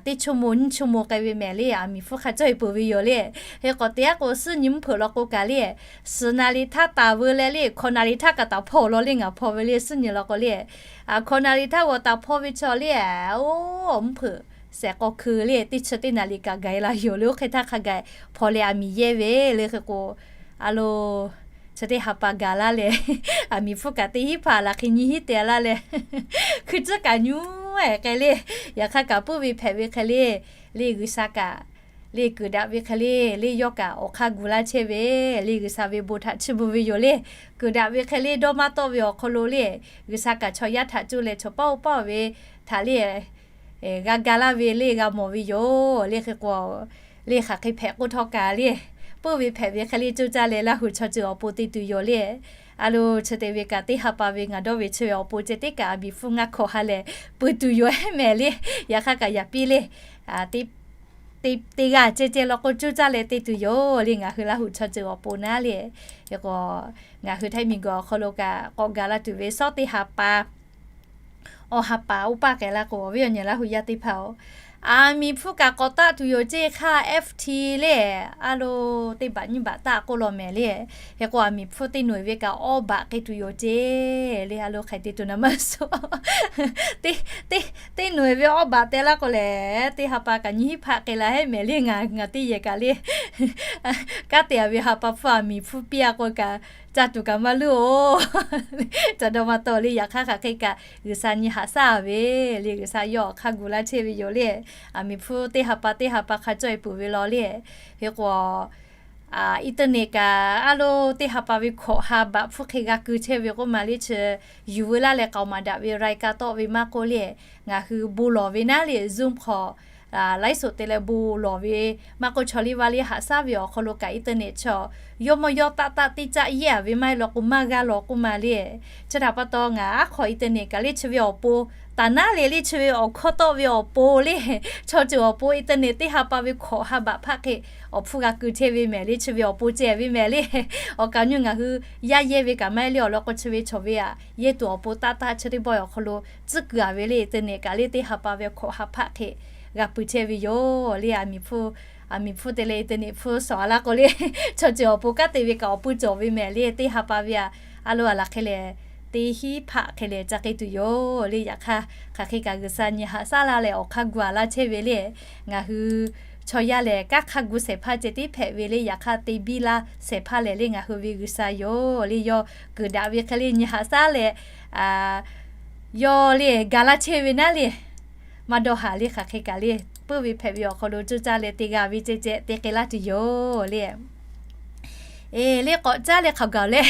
teˇ chaw mo nyiˇ chaw mo k'ai ve mehˍ le, aˬ miˍ hpfuhˇ hk'a cawˇ e peuˬ ve yoˬ le. Hk'e k'o teˇ g'aˇ k'o suhˉ nyi mvuhˇ hpeuꞈ law k'o kaꞈ le, suhˍ naˍ riˍ htaˇ taˍ veu leh le hkawꞈ naˍ riˍ htaˇ kaꞈ taˍ hpaw law le ngaˬ hpaw ve le suhˉ nyi law k'o le, hkawꞈ naˍ riˍ htaˇ g'awˬ taˍ hpaw ve chaw le, oˇ mvuhˇ hpeuꞈ shehˍ k'aw hkui le teˇ chi teˇ naˍ riˍ kaꞈ gaˬ e la yoˬ le. Oˇ hk'e htaˇ hk'a gaˬ hpaw leh aˬ miˍ yehˇ ve le. Hk'e k'o a lo chi teˇ ha pa gaˬ laˇ leh, aˬ miˍ hpfuhˇ kaꞈ teˇ hinˉ hpaˆ laˬ hk'e nyiˇ hinˉ te laˇ leh, hkui tcuhˉ kaꞈ nyoˇ-e k'ai le. Yaꞈ hk'aˇ kaꞈ puiˉ ve hpehꞈ ve hk'e le, le G'uiˬsha kaꞈ le keuˍ daꞈ ve hk'e le, le yawˇ kaꞈ awˬ hk'aˇ gu laˇ chehˇ ve le, G'uiˬsha ve bon htaꞈ chiˇ mvuh ve yoˬ le. Keuˍ daꞈ ve hk'e le dawˇ maˇ tawˆ ve awˬ hk'aw lo le, G'uiˬsha kaꞈ chaw yaˇ htaꞈ cuˇ leh chaw paˇ oˇ paˇ ve htaꞈ le g'a ga laˇ ve le g'a mawˬ ve yoˬ le. Hk'e k'o le hk'aˬ hk'e hpehꞈ k'oˆ htawˇ kaꞈ le, puiˉ ve hpehꞈ ve hk'e le coˇ caˇ leh Laˇ huˍ chaw ceuˬ awˬ pon te tuˬ yoˬ le. A lo chi te ve kaꞈ teˇ ha pa ve ngaˬ dawˇ ve chi ve awˬ pon ceh teˇ kaꞈ aˬ miˍ hpfuhˇ ngaˇ hkawꞈ ha lehˬ peuˬ tuˬ yoˬ ehˉ mehˍ le. Yaꞈ hk'aˇ kaꞈ yaꞈ piˇ le, teˇ g'aˇ ceh ceh law k'o coˇ caˇ leh te tuˬ yoˬ le. Ngaˬ hui Laˇ huˍ chaw ceuˬ awˬ pon naˉ le. Hk'e k'o ngaˬ hui Htaiˇ miˬguiˬ awˬ hk'aw lo kaꞈ k'awꞈ gaˬ la tuˬ ve shawˉ teˇ ha pa awˬ ha pa oˇ paˇ k'ai la k'o, awˬ viˉ awˬ nyi Laˇ huˍ yaˇ teˇ hpaˍ-oˬ, aˬ miˍ hpfuhˇ kaꞈ k'awꞈ taˆ tuˬ yoˬ ceˇ hk'aˇ, F T le, a lo, teˇ baꞈ nyiˇ baꞈ taˆ k'oˆ law mehˍ le. Hk'e k'o aˬ miˍ hpfuhˇ teˇ nawˬ-e ve kaꞈ awˇ baꞈ k'ai tuˬ yoˬ ceˇ le. A lo hk'aˬ hk'e te tuˬ naˍ maˇ suh. Teˇ, teˇ, teˇ nawˬ-e ve awˇ baꞈ te laˇ k'o lehˬ, teˇ ha pa kaꞈ nyiˇ hinˉ hpaˆ k'ai la hehˉ mehˍ le. Ngaˬ, ngaˬ teˇ yehˬ kaꞈ le, kanˉ te-a ve ha pa hpfuhˇ aˬ miˍ hpfuhˇ piˇ-a k'o kaꞈ, ca tuˬ kaꞈ maˇ luˇ-oˬ. Ca dawˇ maˇ tawˆ le. Yaꞈ hk'aˇ hk'aˬ hk'e kaꞈ G'uiˬsha nyi haꞈ shaˉ ve le, G'uiˬsha yawˇ awˬ hk'aˇ gu laˇ chehˇ ve yoˬ le. Aˬ miˍ hpfuhˇ teˇ ha pa teˇ ha pa hk'a cawˇ e peuˬ ve law le. Hk'e k'o internet kaꞈ a loˉ teˇ ha pa ve hkawꞈ ha baꞈ hpfuhˇ hk'e g'a keu chehˇ ve k'oˆ ma le, chi yuˬ veu laˇ leh k'aoˍ maˍ daꞈ ve รายการ tawˆ ve maˇ k'oˆ le, ngaˬ hui bon lawˬ ve naˉ le, Zoom hk'aw ไลฟ์สด te leh bon lawˬ ve maˇ k'oˆ, chaw liˇ vaˇ liˇ haꞈ shaˉ ve awˬ hk'aw lo kaꞈ internet chaw yawˇ mawˇ yawˇ taˆ taˆ teˇ caˆ yehˇ a ve maˇ heˆ law k'o maˇ g'a law k'oˆ ma le. Chi htaꞈ pa taw ngaˬ aˉ hk'aw internet kaꞈ le chi ve awˬ pon taˍ naˉ le le, chi ve awˬ hkawˇ tawˆ ve awˬ pon le, chaw ceuˬ awˬ pon internet teˇ ha pa ve hkawꞈ ha baꞈ hpaˆ hk'e awˬ hpfuhˇ g'a keu chehˇ ve mehˍ le, chi ve awˬ pon ceh ve mehˍ le. Awˬ kaˍ nyi ngaˬ hui yaˇ yehˇ ve kaꞈ maˇ heˆ le, awˬ lawn k'o chi ve chaw ve aꞈ yehˇ tuˬ awˬ pon taˆ taˆ chi teˇ bawehˇ awˬ hk'aw lo tcuhˉ keu a ve le, internet kaꞈ le teˇ ha pa ve hkawꞈ ha hpaˆ hk'e g'a pui chehˇ ve yoˬ le. Aˬ miˍ hpfuhˇ, aˬ miˍ hpfuhˇ te leh internet hpfuhˇ shawˍ a laˇ k'o le, chaw ceuˬ awˬ pon kanˉ te ve kaꞈ awˬ pui cawˬ ve mehˍ le, teˇ ha pa ve aꞈ a loˉ a laˬ hk'e lehˬ teˇ hinˉ hpaˆ hk'e lehˬ ca k'ai tuˬ yoˬ le. Yaꞈ hk'aˇ hk'aˬ hk'e kaꞈ G'uiˬsha nyi haꞈ shaˉ laˇ leh awˬ hk'aˇ gu a laˇ chehˇ ve le, ngaˬ hui chaw yaˇ lehˬ kanˉ hk'aˇ gu shehˍ hpaˇ ceh tiˉ hpehꞈ ve le. Yaꞈ hk'aˇ te biˇ laˇ shehˍ hpaˇ lehˬ le ngaˬ hui ve G'uiˬsha yoˬ le. Yawˇ keunˍ daꞈ ve hk'e le nyi haꞈ shaˉ leh yawˇ le ga laˇ chehˇ ve naˉ le, maˇ dawˇ haˍ le. Hk'aˬ hk'e kaꞈ le puiˉ ve hpehꞈ ve awˬ hk'aw lo coˇ caˇ leh te g'a ve ceh ceh te k'ai laˇ tuˬ yoˬ le. Eˬ le, k'awꞈ caˉ leh hk'aˬ gaˬ leh,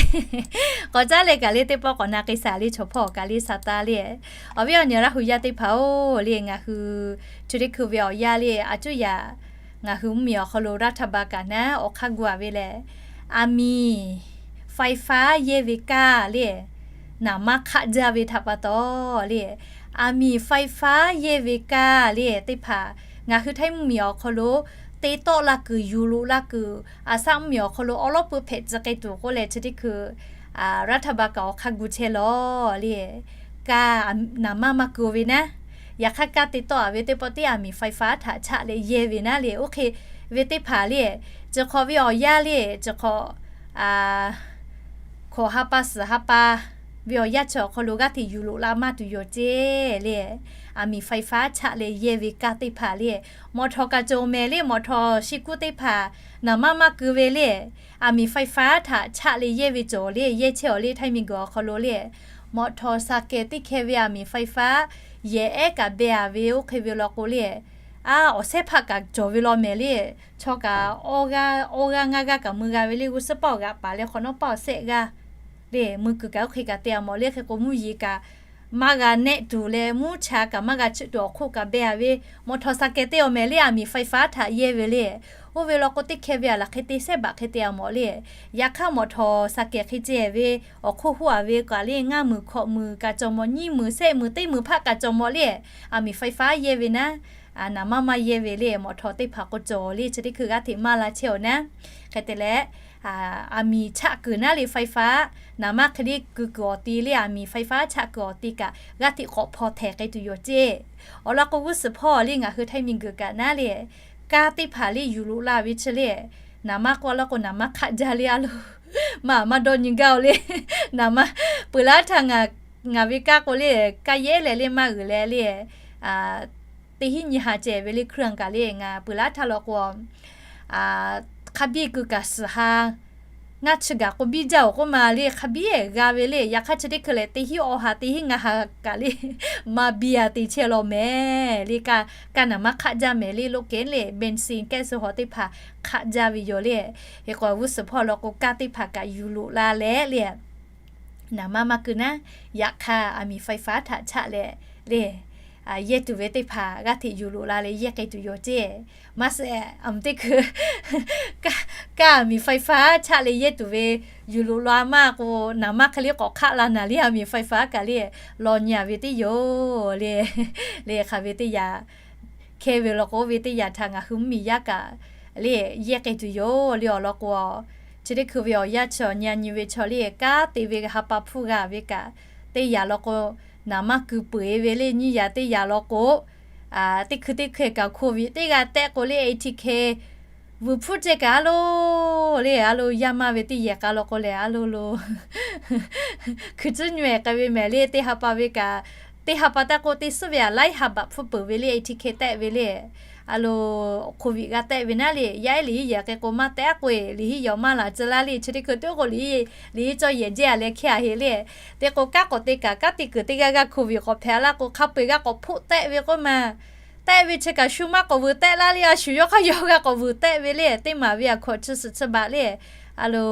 k'awꞈ caˉ leh kaꞈ le teˇ pawˆ k'awꞈ na k'ai shaˍ le, chaw hpawˇ kaꞈ le sha taˇ le. Awˬ viˉ awˬ nyi Laˇ hu yaˇ teˇ hpaˍ-oˬ le, ngaˬ hui chi teˇ hkui ve awˬ yanˇ le a cuˉ yaꞈ ngaˬ hui mvuhˇmiˬ awˬ hk'aw lo รัฐบาล kaꞈ naˉ awˬ hk'aˇ gu a ve lehˬ, aˬ miˍ ไฟฟ้า yehˇ ve kaˇ le naˍ manˇ hk'aˆ jaˇ ve htaꞈ pa taw le, aˬ miˍ ไฟฟ้า yehˇ ve kaˇ le teˇ hpaˍ ngaˬ hui Htaiˇ mvuhˇmiˬ awˬ hk'aw lo te tawˆ la kuiˬ, yuˬ loꞈ la kuiˬ, aˬ shaˆ mvuhˇmiˬ awˬ hk'aw lo awˉ lawˉ peuˇ hpehꞈ tcuh k'ai tuˬ k'oˆ leh chi teˇ hkui รัฐบาล kaꞈ awˬ hk'aˇ gu chehˇ lawˬ le. Kaˇ naˍ manˇ maˇ keu ve naˉ, yaꞈ hk'aˇ kaˇ te tawˆ a ve teˇ pawˆ tiˉ aˬ miˍ ไฟฟ้า htaꞈ chaˆ leh yehˇ ve naˉ le. Oˇ hk'e ve teˇ hpaˍ le, chi hk'awꞈ ve awˬ yanˇ le, chi hk'awꞈ hkawꞈ ha pa suhˍ ha pa ve awˬ yanˇ chi awˬ hk'aw lo g'aˇ hteꞈ yuˬ loꞈ la maˇ tuˬ yoˬ ceˇ le. Aˬ miˍ ไฟฟ้า chaˆ leh yehˇ ve kaˇ teˇ hpaˍ le, mawꞈ htawˍ kaꞈ cawˬ mehˍ le, mawꞈ htawˍ shi kuˉ teˇ hpaˍ naˍ manˇ maˇ keu ve le, aˬ miˍ ไฟฟ้า htaꞈ chaˆ leh yehˇ ve cawˬ le, yehˇ chehˇ awˬ le Htaiˇ miˬguiˬ awˬ hk'aw lo le, mawꞈ htawˍ สแกน teˇ hkeh ve aˬ miˍ ไฟฟ้า yehˬ ehˉ kaꞈ beh a ve oˇ hk'e ve law k'o le, a awˬ shehˉ hpaˆ kaꞈ cawˬ ve law mehˍ le, chaw kaꞈ awˇ g'aˇ awˇ g'aˇ ngaˇ g'aˇ kaꞈ mui g'a ve le, g'uˇ suhˉ paˇ awˬ g'aꞈ paˍ leh hk'awꞈ nawˉ paˇ awˬ shehˆ g'aˇ le, mui kuiˬ kaꞈ oˇ hk'e kaꞈ te a mawˬ le. Hk'e k'o mvuhˇ yeˬ kaꞈ maˇ g'a nehˆ tuˬ leh mvuhˇ cha kaꞈ maˇ g'a cheuˆ tuˬ awˬ hk'oˆ kaꞈ beh a ve, mawꞈ htawˍ สแกน teˇ awˬ mehˍ le aˬ miˍ ไฟฟ้า htaꞈ yehˇ ve le. Oˇ ve law k'o teˇ hkeh ve a laˬ hk'e te shehˉ baꞈ hk'e te a mawˬ le. Yaꞈ hk'aˇ mawꞈ htawˍ สแกน hk'e ceh ve awˬ hk'oˆ hoˆ a ve kaꞈ le ngaˇ muiˬ hkawꞈ muiˬ kaꞈ cawˬ mawˬ, nyiˇ muiˬ shehˆ muiˬ teˇ muiˬ hpaˆ kaꞈ cawˬ mawˬ le, aˬ miˍ ไฟฟ้า yehˇ ve naˉ, naˍ manˇ maˇ yehˇ ve le, mawꞈ htawˍ teˇ hpaˍ k'o cawˬ le, chi teˇ hkui g'aˇ hteꞈ maˇ la chehˇ awˬ naˉ. Hk'e te leh aˬ miˍ chaˆ kuiˬ naˉ le ไฟฟ้า, naˍ manˇ hk'e le keu kuiˬ awˬ te le aˬ miˍ ไฟฟ้า chaˆ kuiˬ awˬ te kaꞈ g'aˇ hteꞈ k'awꞈ hpaw htehˍ k'ai tuˬ yoˬ ceˇ. Awˬ lawn k'o g'uˇ suhˍ hpawˇ le ngaˬ hui Htaiˇ miˬguiˬ kaꞈ naˉ le, kaˇ teˇ hpaˍ le yuˬ loꞈ la ve chi le, naˍ manˇ k'oˆ a laˇ k'o naˍ manˇ hk'aˆ jaˇ le a loˬ, maˇ maˇ dawˇ nyi gaˇ oˬ le. Naˍ manˇ peuˬ laˉ htaˇ ngaˬ ve kaˇ k'o le, kaˇ yehˉ leh le maˇ g'uiˬ leh le, teˇ hinˉ nyi ha ceh ve le เครื่อง kaꞈ le ngaˬ peuˬ laˉ htaˇ law k'o hk'a biˇ keu kaꞈ suhˍ ha ngaˇ chi gaˬ k'o biˇ jaˇ oˬ k'oˆ ma le, hk'a biˇ g'a ve le. Yaꞈ hk'aˇ chi teˇ hkui lehˬ teˇ hinˉ awˬ ha teˇ hinˉ ngaˇ ha kaꞈ le maˇ biˇ a te chehˇ law mehˍ le. Kaˇ naˍ manˇ hk'aˆ jaˇ mehˍ le, loꞈ kehˉ le เบนซิน แก๊สโซฮอล์ teˇ hpaˍ hk'aˆ jaˇ ve yoˬ le. Hk'e k'o g'uˇ suhˍ hpawˇ law k'o kaˇ teˇ hpaˍ kaꞈ yuˬ loꞈ la leh le naˍ manˇ maˇ keu naˉ, yaꞈ hk'aˇ aˬ miˍ ไฟฟ้า htaꞈ chaˆ leh le yehˇ tuˬ ve teˇ hpaˍ g'aˇ hteꞈ yuˬ loꞈ la leh yehˇ k'ai tuˬ yoˬ ceˇ. Maˇ shehˍ, aˬ miˍ teˇ hkui kaˇ aˬ miˍ ไฟฟ้า chaˆ leh yehˇ tuˬ ve yuˬ loꞈ la maˇ k'o, naˍ manˇ hk'e le k'awꞈ hk'aˆ la naˍ le aˬ miˍ ไฟฟ้า kaꞈ le law nyi a ve teˇ yoˬ le. Le hk'aˬ ve teˇ yaꞈ hkeh ve law k'o, oˇ ve teˇ yaꞈ htaꞈ ngaˬ hui mvuhˇmiˬ yaˇ kaꞈ le yehˇ k'ai tuˬ yoˬ le. Awˬ lawn k'o, chi teˇ hkui ve awˬ yanˇ chi awˬ nyi a nyi ve chaw le kaˇ te ve hpaˍ pa hpfuhˇ g'a ve kaꞈ, teˇ yaꞈ law k'o naˍ manˇ keu peu eˬ ve le. Nyiˇ yaꞈ teˇ yaꞈ law k'o, teˇ hkui teˇ hkui kaꞈ โควิด teˇ g'a tehˆ k'o le, A T K vuiˬ hpfuhˇ ceh kaꞈ a loˬ le, a loˬ yaˇ maˇ ve teˇ yehˬ k'a law k'o lehˬ a loˬ lo hkui tcuhˉ nyi k'ai ve mehˍ le. Teˇ ha pa ve kaꞈ, teˇ ha pa taˇ k'oˆ teˇ suhˉ ve a laiˉ ha baꞈ hpfuhˇ peuˬ ve le, A T K tehˆ ve le. A loˬ โควิด g'a tehˆ ve naˉ le, yaˇ ehˉ liꞈ hiˉ yehˬ k'ai k'o maˇ tehˆ k'oˆ e, liꞈ hiˉ yehˬ maˇ laˬ tcuh laˇ le. Chi teˇ hkui teˇ k'o liꞈ hiˉ yehˬ cawˇ yehˬ jehˇ a leh hkeh a heˆ le. Teˇ k'o kanˉ k'awꞈ te kaꞈ, kanˉ te kuiˬ teˇ g'aˇ g'aˇ โควิด k'awꞈ hpehꞈ a laˇ k'o hk'a peu eˬ g'a k'awꞈ hpoˆ tehˆ ve k'oˆ ma. tehˆ ve chi kaꞈ shu maˇ k'awꞈ vuiˬ tehˆ laˇ le. A shu yawˇ hk'aˇ yawˇ g'a k'awꞈ vuiˬ tehˆ ve le. Teˇ maˬ ve a hkaw chi suhˍ chi baꞈ le. A lo,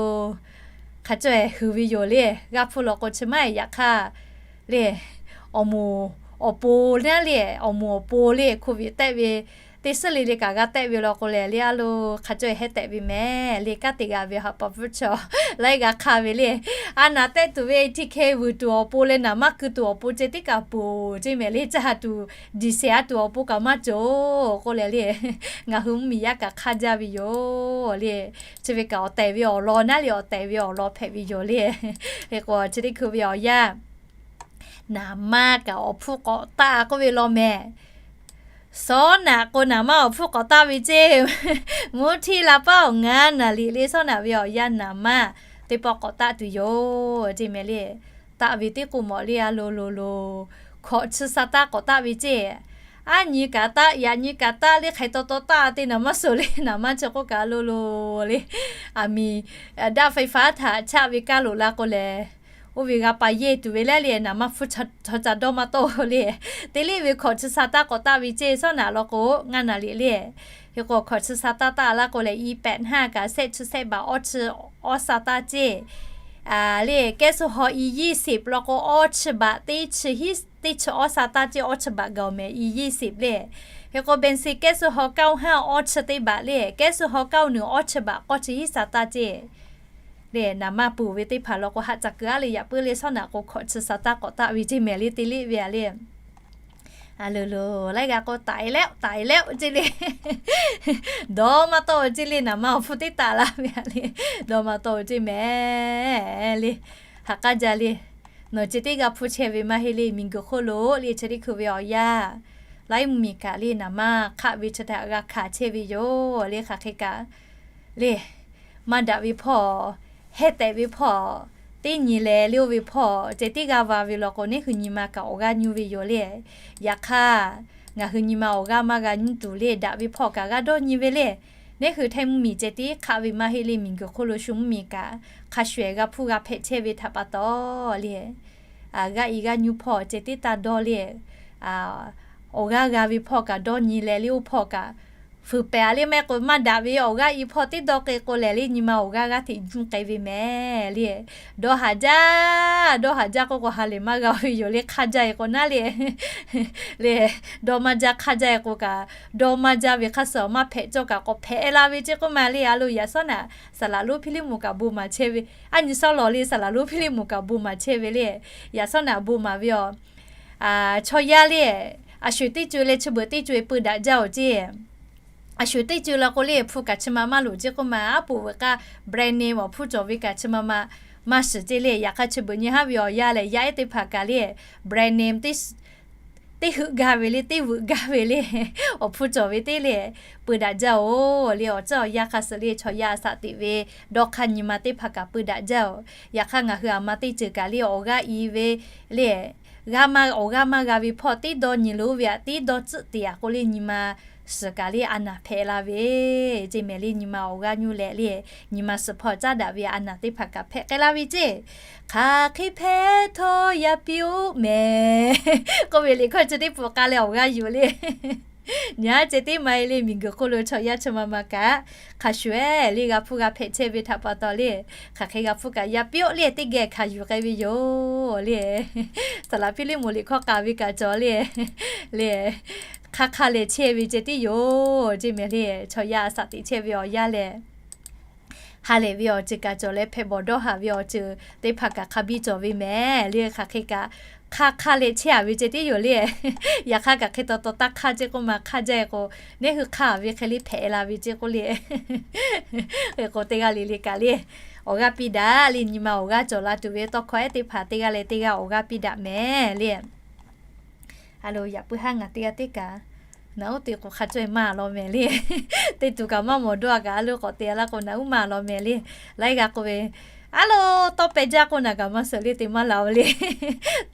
hk'a caweh huiˬ ve yoˬ le. G'a hpu lawꞈ k'o chi maˇ yaꞈ hk'aˇ le, awˬ moˍ awˬ pon naˉ le, awˬ moˍ awˬ pon le, hko viꞈ tehˆ ve teˇ suhˉ le le kaꞈ g'a tehˆ ve law k'o lehˬ le, a lo, hk'a caweh heh tehꞈ ve mehˍ le. Kanˉ te g'a ve haꞈ pa pfuhˇ chaw laiˉ g'a hk'aˇ ve le. A naˍ tehˆ tuˬ ve T K vuiˬ tuˬ awˬ pon leh naˍ maˇ keu tuˬ awˬ pon ceh tiˉ kaꞈ ponˬ ceˇ mehˍ le. Caˇ tuˬ diˬ shehˍ a tuˬ awˬ pon kaꞈ maˇ cawˬ k'oˆ leh le, ngaˬ hui mvuhˇmiˬ yaˇ kaꞈ hk'aˇ jaˇ ve yoˬ le. Chi ve kaꞈ awˬ tehˬ ve awˬ lawn naˉ le, awˬ tehˬ ve awˬ lawn hpehꞈ ve yoˬ le. Hk'e k'o chi teˇ hkui ve awˬ yanˇ, naˍ maˇ kaꞈ awˬ hpfuhˇ k'awꞈ taˆ k'oˆ ve law mehˍ. Sawˉnaꞈ k'o naˍ maˇ awˬ hpfuhˇ k'awꞈ taˆ ve ceˇ. Mvuhˇ htiˇ la paˉ awˬ ngaˇ naˍ liꞈ le Sawˉnaꞈ ve awˬ yanˇ naˍ maˇ teˇ pawˆ k'awꞈ taˆ tuˬ yoˬ ceˇ mehˍ le. Taˆ ve teˇ k'o mawꞈ le a lo lo lo, hkawꞈ chi sa taˇ k'awꞈ taˆ ve ceˇ. Aˉ nyi kaꞈ taˆ, yaꞈ nyi kaꞈ taˆ le, hk'aˬ hk'e taw taw taˆ te naˍ maˇ suhˍ le, naˍ maˇ chi k'oˆ kaꞈ a lo lo le. Aˬ miˍ daˆ faiˍ faˉ htaꞈ chaˆ ve kaˇ loꞈ la k'o lehˬ, oˇ ve g'a pa yehˇ tuˬ ve leh le, naˍ maˇ hpfuhˇ chaw ca dawˇ maˇ tawˆ le. Te le ve hkawꞈ chi sa taˇ k'awꞈ taˆ ve ceˇ Sawˉnaꞈ law k'o, ngaˇ naˍ liꞈ le. Hk'e k'o hkawꞈ chi sa taˇ taˆ laˇ k'o lehˬ, i pehꞈ hnaˇ kaꞈ shehˆ chi shehˆ baꞈ awˇ chi awˇ sa taˇ ceˇ le. Kehˉ suh haw i yehˇ siˍ law k'o, awˇ chi baꞈ teˇ chi hiˉ teˇ chi awˇ sa taˇ ceˇ, awˇ chi baꞈ gaˬ mehˍ i yehˇ siˍ le. Hk'e k'o benˍ siˍ kehˉ suh haw kaˇ haˉ awˇ chi teˇ baꞈ le, kehˉ suh haw kaˇ nuˬ awˇ chi baꞈ k'awˇ chi hiˉ sa taˇ ceˇ le. Naˍ maˇ ponˬ ve teˇ hpaˍ law k'o haꞈ caˬ keu aˉ le, yaꞈ puiˉ le Sawˉnaꞈ k'o hkawꞈ chi sa taˇ k'awꞈ taˆ ve ceˇ mehˍ le. Te le ve a le. A lo lo, laiˉ g'a k'o taiˍ lehˆ taiˍ lehˆ ceˇ le. Dawˇ maˇ tawˆ ceˇ le, naˍ maˇ awˬ hpfuhˇ teˇ taˍ la ve a le. Dawˇ maˇ tawˆ ceˇ mehˍ le. Haꞈ k'aˉ jaˇ le. Nawˬ ceh tiˉ g'a hpu chehˇ ve maˇ heˆ le, miˬguiˬ hk'oˆ lo le chi teˇ hkui ve awˬ yanˇ, laiˉ mvuhˇmiˬ kaꞈ le naˍ maˇ hk'aˆ ve chi htaꞈ g'a hkanˍ chehˇ ve yoˬ le. Hk'aˬ hk'e kaꞈ le, maˇ daꞈ ve hpawˇ, heh tehꞈ ve hpawˇ, teˇ nyi leh le oˇ ve hpawˇ ceh tiˉ g'a va ve law k'o, neˇ hui nyi ma kaꞈ awˬ g'aˇ nyuˇ ve yoˬ le. Yaꞈ hk'aˇ, ngaˬ hui nyi ma awˬ g'aˇ maˇ g'a nyuˇ tuˬ le, daꞈ ve hpawˇ kaꞈ g'a dawˇ nyi ve le. Neˇ hui htaiˇ mvuhˇmiˬ ceh tiˉ hk'aˆ ve maˇ heˆ le, miˬguiˬ hk'oˆ lo shu mvuhˇmiˬ kaꞈ hk'a shuˍ ehˍ g'a hpuˇ g'a hpehꞈ chehˇ ve htaꞈ pa taw le, g'aˇ i g'aˇ nyuˇ hpawˇ ceh tiˉ taˇ dawˇ le. Awˬ g'aˇ g'a ve hpawˇ kaꞈ dawˇ nyi leh le, oˇ hpawˇ kaꞈ fuiˍ pehˍ a le. Maˇ heˆ k'o maˇ daꞈ ve awˬ g'aˇ i hpawˇ teˇ dawˇ k'e k'o lehˬ le, nyi ma awˬ g'aˇ g'aˇ hteꞈ juˇ k'ai ve mehˍ le. Dawˇ haˍ jaˇ, dawˇ haˍ jaˇ k'oˆ k'o ha lehˬ maˇ g'a ve yoˬ le. Hk'aˇ jaˇ e k'o naˉ le, le, dawˇ maˇ jaˇ hk'aˇ jaˇ e k'o kaꞈ, dawˇ maˇ jaˇ ve hk'a suhˍ maˇ hpehꞈ cawˇ kaꞈ k'awꞈ hpehꞈ la ve ceˇ k'oˆ ma le. A lo yaꞈ Sawˉnaꞈ saˍlaˍ lonˉ Hpiˇliˇmonˍ kaꞈ bon maˍ chehˇ ve, aˉ nyi Sawˉlaw le saˍlaˍ lonˉ Hpiˇliˇmonˍ kaꞈ bon maˍ chehˇ ve le. Yaꞈ Sawˉnaꞈ bon maˍ ve awˬ chaw yaˇ le, a sho teˇ co leh chi beuꞈ teˇ co e peu daꞈ jaˇ oˬ ceˇ. A sho teˇ co la k'o le hpu kaꞈ chi ma maˇ loˍ ceˇ k'oˆ ma, aˉ poꞈ veuꞈ k'aˇ brand name awˬ hpfuhˇ cawˬ ve kaꞈ chi ma ma maˇ shiˍ ceˇ le. Yaꞈ hk'aˇ chi beuꞈ nyi haˉ ve awˬ yanˇ lehˬ, yaˇ ehˉ teˇ hpaˍ kaꞈ le brand name teˇ heuˆ gaˇ ve le, teˇ veuꞈ gaˇ ve le, awˬ hpfuhˇ cawˬ ve teˇ le, peu daꞈ jaˇ oˬ le. Awˬ tcuhˉ awˬ yanˇ hk'a suhˍ le chaw yaˇ a shaꞈ teꞈ ve dawˇ hk'aˇ nyi ma teˇ hpaˍ kaꞈ peu daꞈ jaˇ oˬ. Yaꞈ hk'aˇ ngaˬ hui a ma teˇ ceuˬ kaꞈ le awˬ g'aˇ i ve le, g'aˇ maˇ, awˬ g'aˇ maˇ g'a ve hpawˇ teˇ dawˇ nyi lo ve aꞈ, teˇ dawˇ tcuhˆ te aꞈ k'o le nyi ma suhˍ kaꞈ le a naˍ hpehꞈ la ve ceˇ mehˍ le. Nyi ma awˬ g'aˇ nyuˇ leh le, nyi ma suhˍ hpawˇ caˉ daꞈ ve a naˍ teˇ hpaˍ kaꞈ hpehꞈ k'ai la ve ceˇ. Hk'aˬ hk'e hpehꞈ htawˇ yaˇ piˇ-oˆ mehˍ k'oˆ ve liꞈ hkawˇ chi teˇ peuˬ k'a leh awˬ g'aˇ yuˬ le. Nyi haˉ ceh tiˉ maˇ heˆ le, miˬguiˬ hk'oˆ lo chaw yaˇ chi ma ma kaꞈ hk'a shuˍ ehˍ le g'a hpuˇ g'a hpehꞈ chehˇ ve htaꞈ pa taw le, hk'aˬ hk'e g'a hpuˇ kaꞈ yaˇ piˇ-oˆ le, teˇ geh hkanˍ yuˬ k'ai ve yoˬ le. Saˍlaˍ Hpiˇliˇmonˍ liꞈ hkawˇ k'a ve kaꞈ cawˬ le, le, hk'a hk'a lehˬ chehˇ ve ceh tiˉ yoˬ ceˇ mehˍ le. Chaw yaˇ a shaꞈ teꞈ chehˇ ve awˬ yanˇ lehˬ, ha lehˬ ve awˬ ceuˬ kaꞈ cawˬ leh hpehꞈ bawˬ dawˇ haˍ ve awˬ ceuˬ teˇ hpaˍ kaꞈ hk'a biˇ cawˬ ve mehˍ le. Hk'aˬ hk'e kaꞈ hk'a hk'a lehˬ chehˇ a ve ceh tiˉ yoˬ le. Yaꞈ hk'aˇ kaꞈ hk'e taw taw taˇ hk'aˇ ceˇ k'oˆ ma, hk'aˇ jaˇ e k'o, neˇ hui hk'aˇ ve hk'e le hpehꞈ la ve ceˇ k'oˆ le. Hk'e k'o teˇ g'aˇ le le kaꞈ le awˬ g'aˇ piˇ daꞈ le. Nyi ma awˬ g'aˇ cawˬ la tuˬ ve tawˇ hkawˇ ehˉ teˇ hpaˍ teˇ g'aˇ leh teˇ g'aˇ awˬ g'aˇ piˇ daꞈ mehˍ le. A lo, yaꞈ puiˉ haˉ ngaˬ teˇ g'aˇ teˇ kaꞈ naꞈ uˉ te k'o hk'a caweh maˇ law mehˍ le. Teˇ tuˬ kaꞈ maˇ mawˬ dawˇ a kaꞈ, a lo k'awꞈ te a laˇ k'o naꞈ uˉ maˇ law mehˍ le. Laiˉ g'a k'oˆ ve, a lo, tawˇ peh jaˇ k'oˆ naˬ kaꞈ maˇ suhˍ le, te maˇ la o le.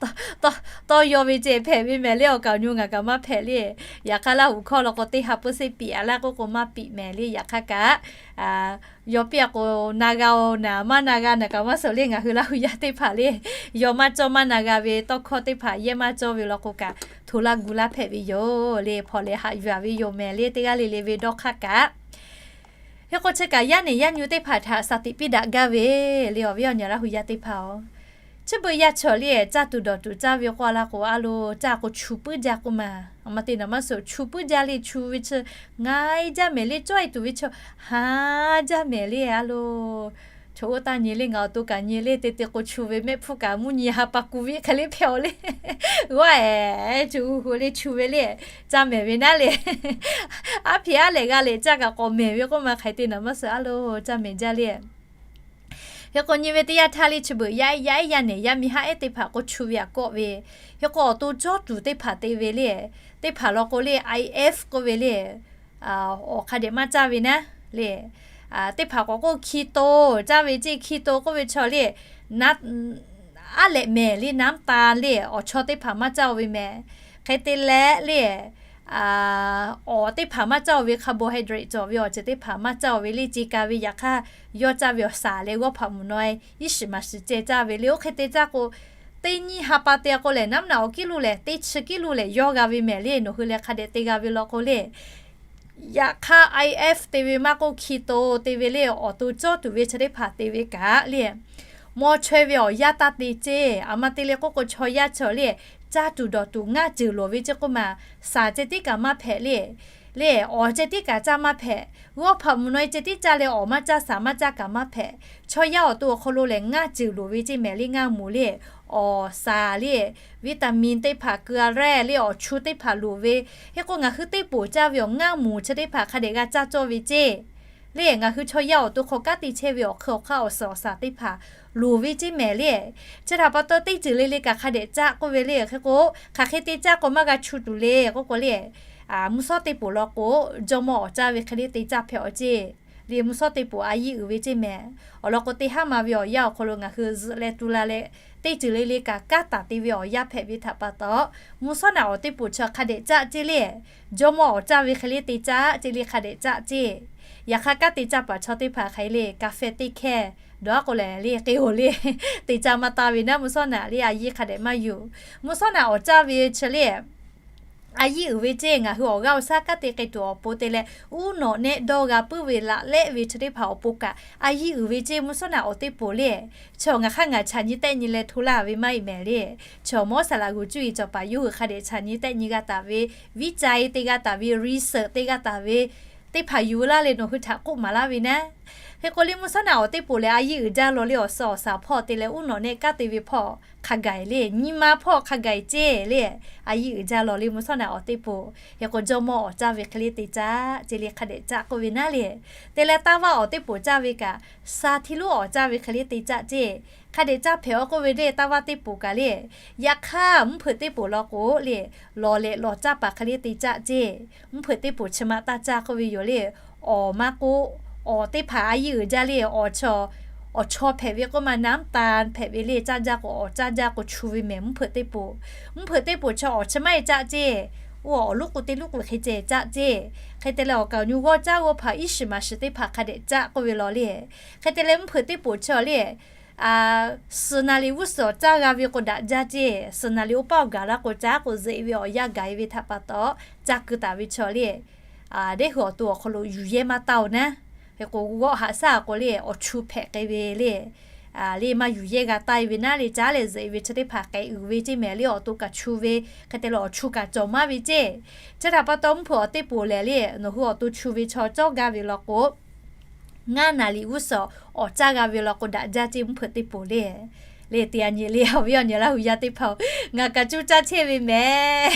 Tawˇ yaw ve ceh hpehꞈ ve mehˍ le. Awˬ kaˍ awˬ nyu ngaˬ kaꞈ maˇ hpehꞈ le. Yaꞈ hk'aˇ Laˇ huˍ hkawˇ law k'o teˇ ha pui seˇ piꞈ a laˇ k'oˆ k'o maˇ piꞈ mehˍ le. Yaꞈ hk'aˇ kaꞈ yaw piˇ a k'o na g'a o, naˬ maˇ na g'a naˬ kaꞈ maˇ suhˍ le. Ngaˬ hui Laˇ huˍ yaˇ teˇ hpaˍ le, yaw maˇ cawˇ maˇ na g'a ve tawˇ hkawˇ teˇ hpaˍ yehˇ maˇ cawˇ ve law k'o kaꞈ, hto laˇ gu laˇ hpehꞈ ve yoˬ le. Hpawnˬ lehˬ haꞈ yuˬ-a ve yoˬ mehˍ le, teˇ g'aˇ le le ve dawˇ hk'aˇ kaꞈ. Hk'e k'o chi kaꞈ yaˇ nehˬ yaˇ nyu teˇ hpaˍ htaꞈ shaˍ tiꞈ piˇ daꞈ gaˇ ve le, awˬ viˉ awˬ nyi Laˇ hu yaˇ teˇ hpaˍ-oˬ, chi beuꞈ yaˇ chaw le caˇ tuˬ dawˬ tuˬ caˇ ve k'oˆ a laˇ k'o a lo, caˇ k'o chu puiˉ jaˇ k'oˆ ma. A ma te naˍ maˇ suhˍ chu puiˉ jaˇ le, chu ve chi nga e jaˇ mehˍ le, cawˇ e tuˬ ve chi ha jaˇ mehˍ le a lo. Chaw oˇ taˇ nyi le, ngaˬ awˬ to kaꞈ nyi le, te te k'o chu ve mehˆ hpfuhˇ kaꞈ mvuhˇ nyi ha pa ku ve hk'e le hpehꞈ-oˬ le. G'awˇ eˬ, chu hu le chu ve le, caˇ mehˍ ve naˉ le. Aˉ hpeꞈ aˉ lehꞈ g'a leh caˇ kaꞈ k'awꞈ mehˍ ve k'oˆ ma, hk'aˬ hk'e te naˍ maˇ suhˍ a lo, caˇ mehˍ jaˇ le. Hk'e k'o nyi ve teˇ yanˇ htaˇ le chi beuꞈ yaˇ ehˉ yaˇ ehˉ yaˇ nehˬ yaˇ miˇ haˉ ehˉ teˇ hpaˍ k'o chu ve aꞈ kawˆ ve. Hk'e k'o awˬ to cawˇ tuˬ teˇ hpaˍ te ve le, teˇ hpaˍ law k'o le I F k'oˆ ve le, awˬ hk'a dehꞈ maˇ caˇ ve naˉ le. Teˇ hpaˍ k'awꞈ k'oˆ keto caˇ ve ceˇ, keto k'oˆ ve chaw le, aˉ lehꞈ mehˍ le, น้ำตาล le, awˬ chaw teˇ hpaˍ maˇ caˇ-o ve mehˍ. Hk'e te leh le, awˬ teˇ hpaˍ maˇ caˇ-o ve, carbohydrate cawˬ ve awˬ ceuˬ teˇ hpaˍ maˇ caˇ-o ve le, ce ka ve yaꞈ hk'aˇ yawˇ caˇ ve awˬ shaˍ leh g'awˇ hpaꞈ mvuhˬ naw e iˉ shiˍ maˍ shiˍ ceh caˇ ve le. Oˇ hk'e te caˇ k'o, teˇ nyiˇ ha pa te k'o lehˬ น้ำหนัก awˬ kiˉ lo lehˬ teˇ chi kiˉ lo lehˬ yawˇ g'a ve mehˍ le, nawˬ hui leh hk'a dehꞈ te g'a ve law k'o le. Yaꞈ hk'aˇ I F te ve maˇ k'oˆ, keto te ve le, awˬ to cawˇ tuˬ ve chi teˇ hpaˍ te ve kaꞈ le, maw chaweh ve awˬ yanˇ taˇ te ceˇ. A ma te le k'oˆ k'o chaw yaˇ chaw le, caˇ tuˬ dawˬ tuˬ ngaˇ ceuˬ loˍ ve ceˇ k'oˆ ma. Shaˍ ceh tiˉ kaꞈ maˇ hpehꞈ le, le awˬ ceh tiˉ kaꞈ caˇ maˇ hpehꞈ. G'awˇ hpaꞈ mvuhˬ naw e ceh tiˉ caˇ leh awˬ maˇ caˇ shaˍ maˇ caˇ kaꞈ maˇ hpehꞈ. Chaw yaˇ awˬ to awˬ hk'aw lo lehˬ ngaˇ ceuˬ loˍ ve ceˇ mehˍ le, ngaˇ moˍ le, awˬ shaˍ le, vitamin teˇ hpaˍ, keu a rehˇ le, awˬ chu teˇ hpaˍ loˍ ve. Hk'e k'o ngaˬ hui teˇ poˍ caˇ ve awˬ ngaˇ moˍ chi teˇ hpaˍ hk'a dehꞈ g'a caˇ cawˇ ve ceˇ. Le ngaˬ hui chaw yaˇ awˬ to hk'aw kanˉ te chehˇ ve awˬ hk'e awˬ hk'aˇ awˬ suhˍ awˬ shaˍ teˇ hpaˍ loˍ ve ceˇ mehˍ le. Chi htaꞈ pa taw teˇ ceuˬ le le kaꞈ hk'a dehꞈ caˇ k'oˆ ve le. Hk'e k'o hk'aˬ hk'e te caˇ k'o maˇ g'a chu tuˬ le k'oˆ k'o le, mvuhˇ shawˉ teˇ poˍ law k'o, jawˇmawˇ awˍ caˇ ve hk'e le te caˇ hpehꞈ-aw ceˇ. Le mvuhˇ shawˉ teˇ poˍ a yiˇ uiˍ ve ceˇ mehˍ. Awˬ lawn k'o teˇ haˉ ma ve awˬ yanˇ awˬ hk'aw lo ngaˬ hui zuhꞈ leh tu la leh, teˇ ceuˬ le le kaꞈ kanˉ taˍ te ve awˬ yanˇ hpehꞈ ve htaꞈ pa taw, mvuhˇ shawˉ naꞈ awˬ teˇ poˍ chi hk'a dehꞈ caˇ ceˇ le. Jawˇmawˇ awˍ caˇ ve hk'e le te caˇ ceˇ le, hk'a dehꞈ caˇ ceˇ. Yaꞈ hk'aˇ kanˉ te caˇ paˍ chaw teˇ hpaˍ hk'aˬ hk'e le, กาแฟ teˇ hkehˇ dawˬ a k'o lehˬ le, k'e-oˬ le, te caˇ maˇ taˇ ve naˉ mvuhˇ shawˉ naꞈ le a yiˇ hk'a dehꞈ maˇ yuˬ. Mvuhˇ shawˉ naꞈ awˍ caˇ ve chi le, a yiˇ uiˍ ve ceˇ. Ngaˬ hui awˬ g'aˇ awˬ shaˉ kanˉ te k'ai tuˬ awˬ pon te leh, uˉ nawꞈ nehˆ dawˇ g'a puiˉ ve laꞈ lehˆ ve chi teˇ hpaˍ awˬ pon kaꞈ a yiˇ uiˍ ve ceˇ. Mvuhˇ shawˉ naꞈ awˬ teˇ poˍ le, chi ngaˬ hk'aˇ ngaˬ chaꞈ nyi tehˆ nyi leh hto laˇ ve maˇ heˆ mehˍ le. Chi mawˉ saˍ laꞈ g'uˬ cuˇ yiˍ cawˬ paˍ yawˇ hui hk'a dehꞈ chaꞈ nyi tehˆ nyi g'a taˍ ve, วิจัย te g'a taˍ ve, research te g'a taˍ ve teˇ hpaˍ yuˬ laˇ leh nawˬ hui htaꞈ k'oˆ maˍ laˇ ve naˉ. Hk'e k'o le mvuhˇ shawˉ naꞈ awˬ teˇ poˍ lehˬ a yiˇ uiˍ jaˇ law le, awˬ suhˍ awˬ shaˍ hpawˇ te leh uˉ nawꞈ nehˆ kanˉ te ve hpawˇ hk'a gaˬ le, nyi ma hpawˇ hk'a gaˬ ceˇ le, a yiˇ uiˍ jaˇ law le mvuhˇ shawˉ naꞈ awˬ teˇ poˍ. Hk'e k'o jawˇmawˇ awˍ caˇ ve hk'e le te caˇ ceˇ le, hk'a dehꞈ caˇ k'oˆ ve naˉ le. Te leh taˇ vaˇ awˬ teˇ poˍ caˇ ve kaꞈ, sha hti lonˉ awˍ caˇ ve hk'e le te caˇ ceˇ. Hk'a dehꞈ caˇ hpehꞈ-aw k'oˆ ve le, taˇ vaˇ teˇ poˍ kaꞈ le, yaꞈ hk'aˇ mvuhˇ hpeuꞈ teˇ poˍ law k'o le, lawˬ lehꞈ lawˬ caˇ paˍ hk'e le te caˇ ceˇ. Mvuhˇ hpeuꞈ teˇ poˍ chi ma taˇ caˇ k'oˆ ve yoˬ le. Awˍ maˇ k'oˆ, awˍ teˇ hpaˍ a yiˇ uiˍ jaˇ le, awˍ chaw, awˬ chaw hpehꞈ ve k'oˆ ma naˉ taˍ hpehꞈ ve le, caˇ jaˇ k'o awˍ caˇ jaˇ k'o chu ve mehˍ mvuhˇ hpeuꞈ teˇ poˍ. Mvuhˇ hpeuꞈ teˇ poˍ chi awˍ chi maˇ heˆ caˇ ceˇ. Oˇ awˬ lonˉ k'o teˇ lonˉ k'o hk'e ceh caˇ ceˇ. Hk'e te leh awˬ kaˍ awˬ nyu g'awˇ caˇ g'awˇ hpaꞈ iˉ shiˍ maˍ shiˍ teˇ hpaˍ hk'a dehꞈ caˇ k'oˆ ve law le. Hk'e te leh mvuhˇ hpeuꞈ teˇ poˍ chi le, suhˍ naˍ riˍ g'uˇ suhˍ caˇ g'a ve k'o daꞈ jaˇ ceˇ. Suhˍ naˍ riˍ oˇ paˆ awˬ gaˬ la k'o caˇ k'o zeꞈ ve awˬ yanˇ gaˬ e ve htaꞈ pa taw, caˇ keu taˍ ve chi le, deˉ hui awˬ to awˬ hk'aw lo yuˬ yehˇ maˇ taˇ-oˬ naˉ. Hk'e k'o g'awˇ haꞈ shaˉ k'o le awˬ chu hpehꞈ k'ai ve le, le maˇ yuˬ yehˇ g'a taˇ e ve naˉ le, caˉ leh zeꞈ ve chi teˇ hpaˍ k'ai uiˍ ve ceˇ mehˍ le, awˬ to kaꞈ chu ve, hk'e te leh awˬ chu kaꞈ cawˬ maˇ ve ceˇ. Chi htaꞈ pa taw mvuhˇ hpeuꞈ awˬ teˇ poˍ lehˬ le, nawˬ hui awˬ to chu ve chaw cawˇ gaˇ ve law k'o, ngaˇ naˍ riˍ g'uˇ suhˍ awˍ caˇ g'a ve law k'o daꞈ jaˇ ceˇ mvuhˇ hpeuꞈ teˇ poˍ le. Le te a nyi le, awˬ viˉ awˬ nyi Laˇ hu yaˇ teˇ hpaˍ-oˬ, ngaˬ kaꞈ cuˇ caˇ chehˇ ve mehˍ.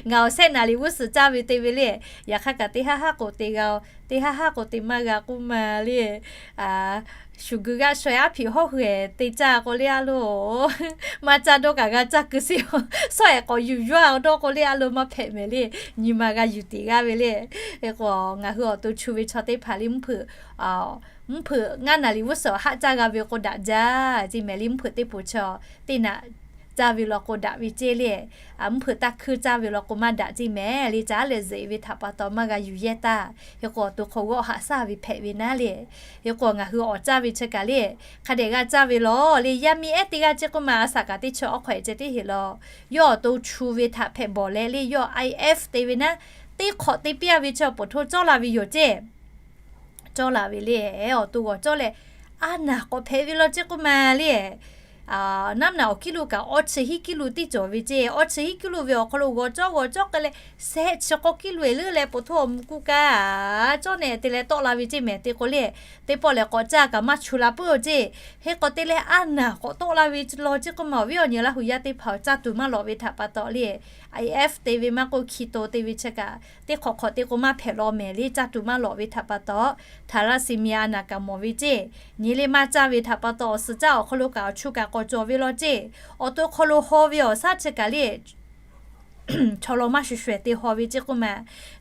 Ngaˬ awˬ shehˆ naˍ riˍ g'uˇ suhˍ caˇ ve te ve le. Yaꞈ hk'aˇ kaꞈ teˇ haˉ haˉ k'o te g'a, teˇ haˉ haˉ k'o te maˇ g'a k'oˆ ma le. Shuˍ gui g'aˇ shaw e aˉ hpiꞈ hawˉ hui-eˬ te caˇ k'o le a loˬ, maˇ caˇ dawˇ kaꞈ g'a caˇ keu sheˍ-oˬ. Shawˉ-ehˍ k'awꞈ yuˬ yawˇ-a dawˇ k'o le a loˬ, maˇ hpehꞈ mehˍ le. Nyi ma g'a yuˬ tiꞈ g'aˇ ve le. Hk'e k'o ngaˬ hui awˬ to chu ve chaw teˇ hpaˍ le mvuhˇ hpeuꞈ, mvuhˇ hpeuꞈ ngaˇ naˍ riˍ g'uˇ suhˍ haˆ caˇ g'a ve k'o daꞈ jaˇ ceˇ mehˍ le, mvuhˇ hpeuꞈ teˇ poˍ chaw teˇ naꞈ caˇ ve law k'o daꞈ ve ceˇ le. Mvuhˇ hpeuꞈ taˇ hkuiˇ caˇ ve law k'o maˇ daꞈ ceˇ mehˍ le. Caˉ leh zeꞈ ve htaꞈ pa taw maˇ g'a yuˬ yehˇ taˇ. Hk'e k'o awˬ to hk'aw g'awˇ haꞈ shaˉ ve hpehꞈ ve naˉ le. Hk'e k'o ngaˬ hui awˬ caˇ ve chi kaꞈ le, hk'a dehꞈ g'a caˇ ve law le. Yaˇ miˇ ehˉ teˇ g'aˇ ceˇ k'oˆ ma, a shaꞈ kaꞈ teˇ chi awˉ hk'aw e ceh tiˉ heˆ law. Yawˇ awˬ to chu ve htaꞈ hpehꞈ bawˬ leh le, yawˇ I F te ve naˉ, teˇ hk'awꞈ te piˇ a ve chi awˬ poˬ htoˇ cawˇ la ve yoˬ ceˇ. Cawˇ la ve le, awˬ to g'awˬ cawˇ leh, a naˬ k'awꞈ hpehꞈ ve law ceˇ k'oˆ ma le. Naˉ naˬ awˬ kiˉ lo kaꞈ awˇ chi hiˉ kiˉ lo tiˉ cawˬ ve ceˇ. Awˇ chi hiˉ kiˉ lo ve awˬ hk'aw lo g'awˬ cawˇ g'awˬ cawˇ k'ai leh, shehˆ chi k'awˇ kiˉ lo eˬ leuˉ leh poˬ htoˇ awˬ mvuh k'u kaꞈ cawˇ nehˬ te leh tawˆ la ve ceˇ mehˍ. Te k'o le, teˇ pawˆ lehˬ k'awꞈ caˇ kaꞈ maˇ chu la puiˉ-oˬ ceˇ. Hk'e k'o te leh a naˬ k'awꞈ tawˆ la ve law ceˇ k'oˆ ma, awˬ viˉ awˬ nyi Laˇ hu yaˇ teˇ hpaˍ caˇ tuˬ maˇ lawꞈ ve htaꞈ pa taw le, I F te ve maˇ k'oˆ, keto te ve chi kaꞈ teˇ hk'awꞈ hk'awꞈ te k'o maˇ hpehꞈ law mehˍ le. Caˇ tuˬ maˇ lawꞈ ve htaꞈ pa taw, thaˍlaˇ siˍ miˍ a naˬ kaꞈ mawˬ ve ceˇ. Nyi le maˇ caˇ ve htaꞈ pa taw awˬ suhˍ caˇ awˬ hk'aw lo kaꞈ awˬ chu kaꞈ k'awꞈ cawˬ ve law ceˇ. Awˬ to hk'aw lo haw ve awˬ shaˉ chi kaꞈ le, chaw law maˇ shuˍ shuˍ te haw ve ceˇ k'oˆ ma.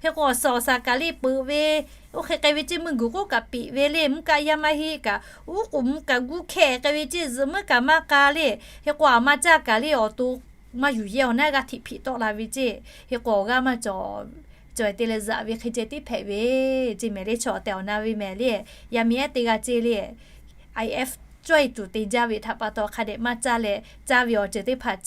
Hk'e k'o awˬ suhˍ awˬ shaˍ kaꞈ le peuꞈ ve, oˇ hk'e k'ai ve ceˇ, meuˇ guiˬ k'oˆ kaꞈ piꞈ ve le, mvuhˇ kaˆ yaˇ maˇ heˆ kaꞈ, uˉ k'oˍ mvuhˇ kaꞈ guˇ hkehˇ k'ai ve ceˇ, zuhꞈ meuˇ kaꞈ maˇ k'a le. Hk'e k'o a maˇ caˇ kaꞈ le awˬ to maˇ yuˬ yehˇ awˬ naˉ g'a htiꞈ hpiꞈ tawˆ la ve ceˇ. Hk'e k'o awˬ g'aˇ maˇ cawˬ, cawˬ te leh zuhꞈ ve hk'e ceh tiˉ hpehꞈ ve ceˇ mehˍ le. Chaw awˬ tehˬ awˬ na ve mehˍ le, yaˇ miˇ ehˉ teˇ g'aˇ ceˇ le, I F cawehˇ tuˬ te jaˇ ve htaꞈ pa taw hk'a dehꞈ maˇ caˇ leh, caˇ ve awˬ ceuˬ teˇ hpaˍ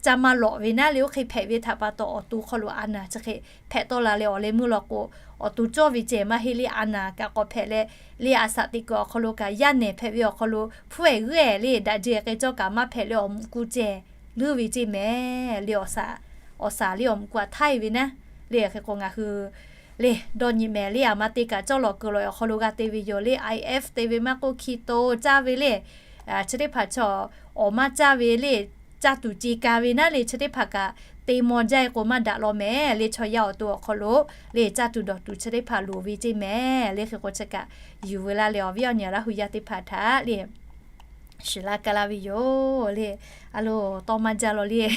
caˇ maˇ lawꞈ ve naˉ le. Oˇ hk'e hpehꞈ ve htaꞈ pa taw awˬ to hk'aw lo a naˬ chi hk'e hpehꞈ tawˆ la leh awˬ leh meuˇ law k'o, awˬ to cawˇ ve ceh maˇ heˆ le. A naˬ kaꞈ k'awꞈ hpehꞈ leh le, a shaꞈ teꞈ kuiˬ awˬ hk'aw lo kaꞈ yaˇ nehˬ hpehꞈ ve awˬ hk'aw lo hpfuhˇ ehˍ g'euˆ ehˍ le, daꞈ jehˬ k'ai cawˇ kaꞈ maˇ hpehꞈ leh awˬ mvuh k'u ceh leuˉ ve ceˇ mehˍ le. Awˬ shaˍ, awˬ shaˍ le awˬ mvuh k'u a htaˇ e ve naˉ le. Hk'e k'o ngaˬ hui le dawˇ nyi mehˍ le, a ma te kaꞈ cawˇ lawꞈ keu lawꞈ awˬ hk'aw lo g'a te ve yoˬ le. I F te ve maˇ k'oˆ, keto caˇ ve le, chi teˇ hpaˍ chaw awˬ maˇ caˇ ve le, caˇ tuˬ ce ka ve naˉ le. Chi teˇ hpaˍ kaꞈ te maw jaˇ e k'o maˇ daꞈ law mehˍ le. Chaw yaˇ awˬ to awˬ hk'aw lo le caˇ tuˬ dawˬ tuˬ chi teˇ hpaˍ loˍ ve ceˇ mehˍ le. Hk'e k'o chi kaꞈ yuˬ veu laˇ leh awˬ viˉ awˬ nyi Laˇ hu yaˇ teˇ hpaˍ htaꞈ le shiˍ laˇ ka laˇ ve yoˬ le. A lo, tawˇ maˇ jaˇ law le.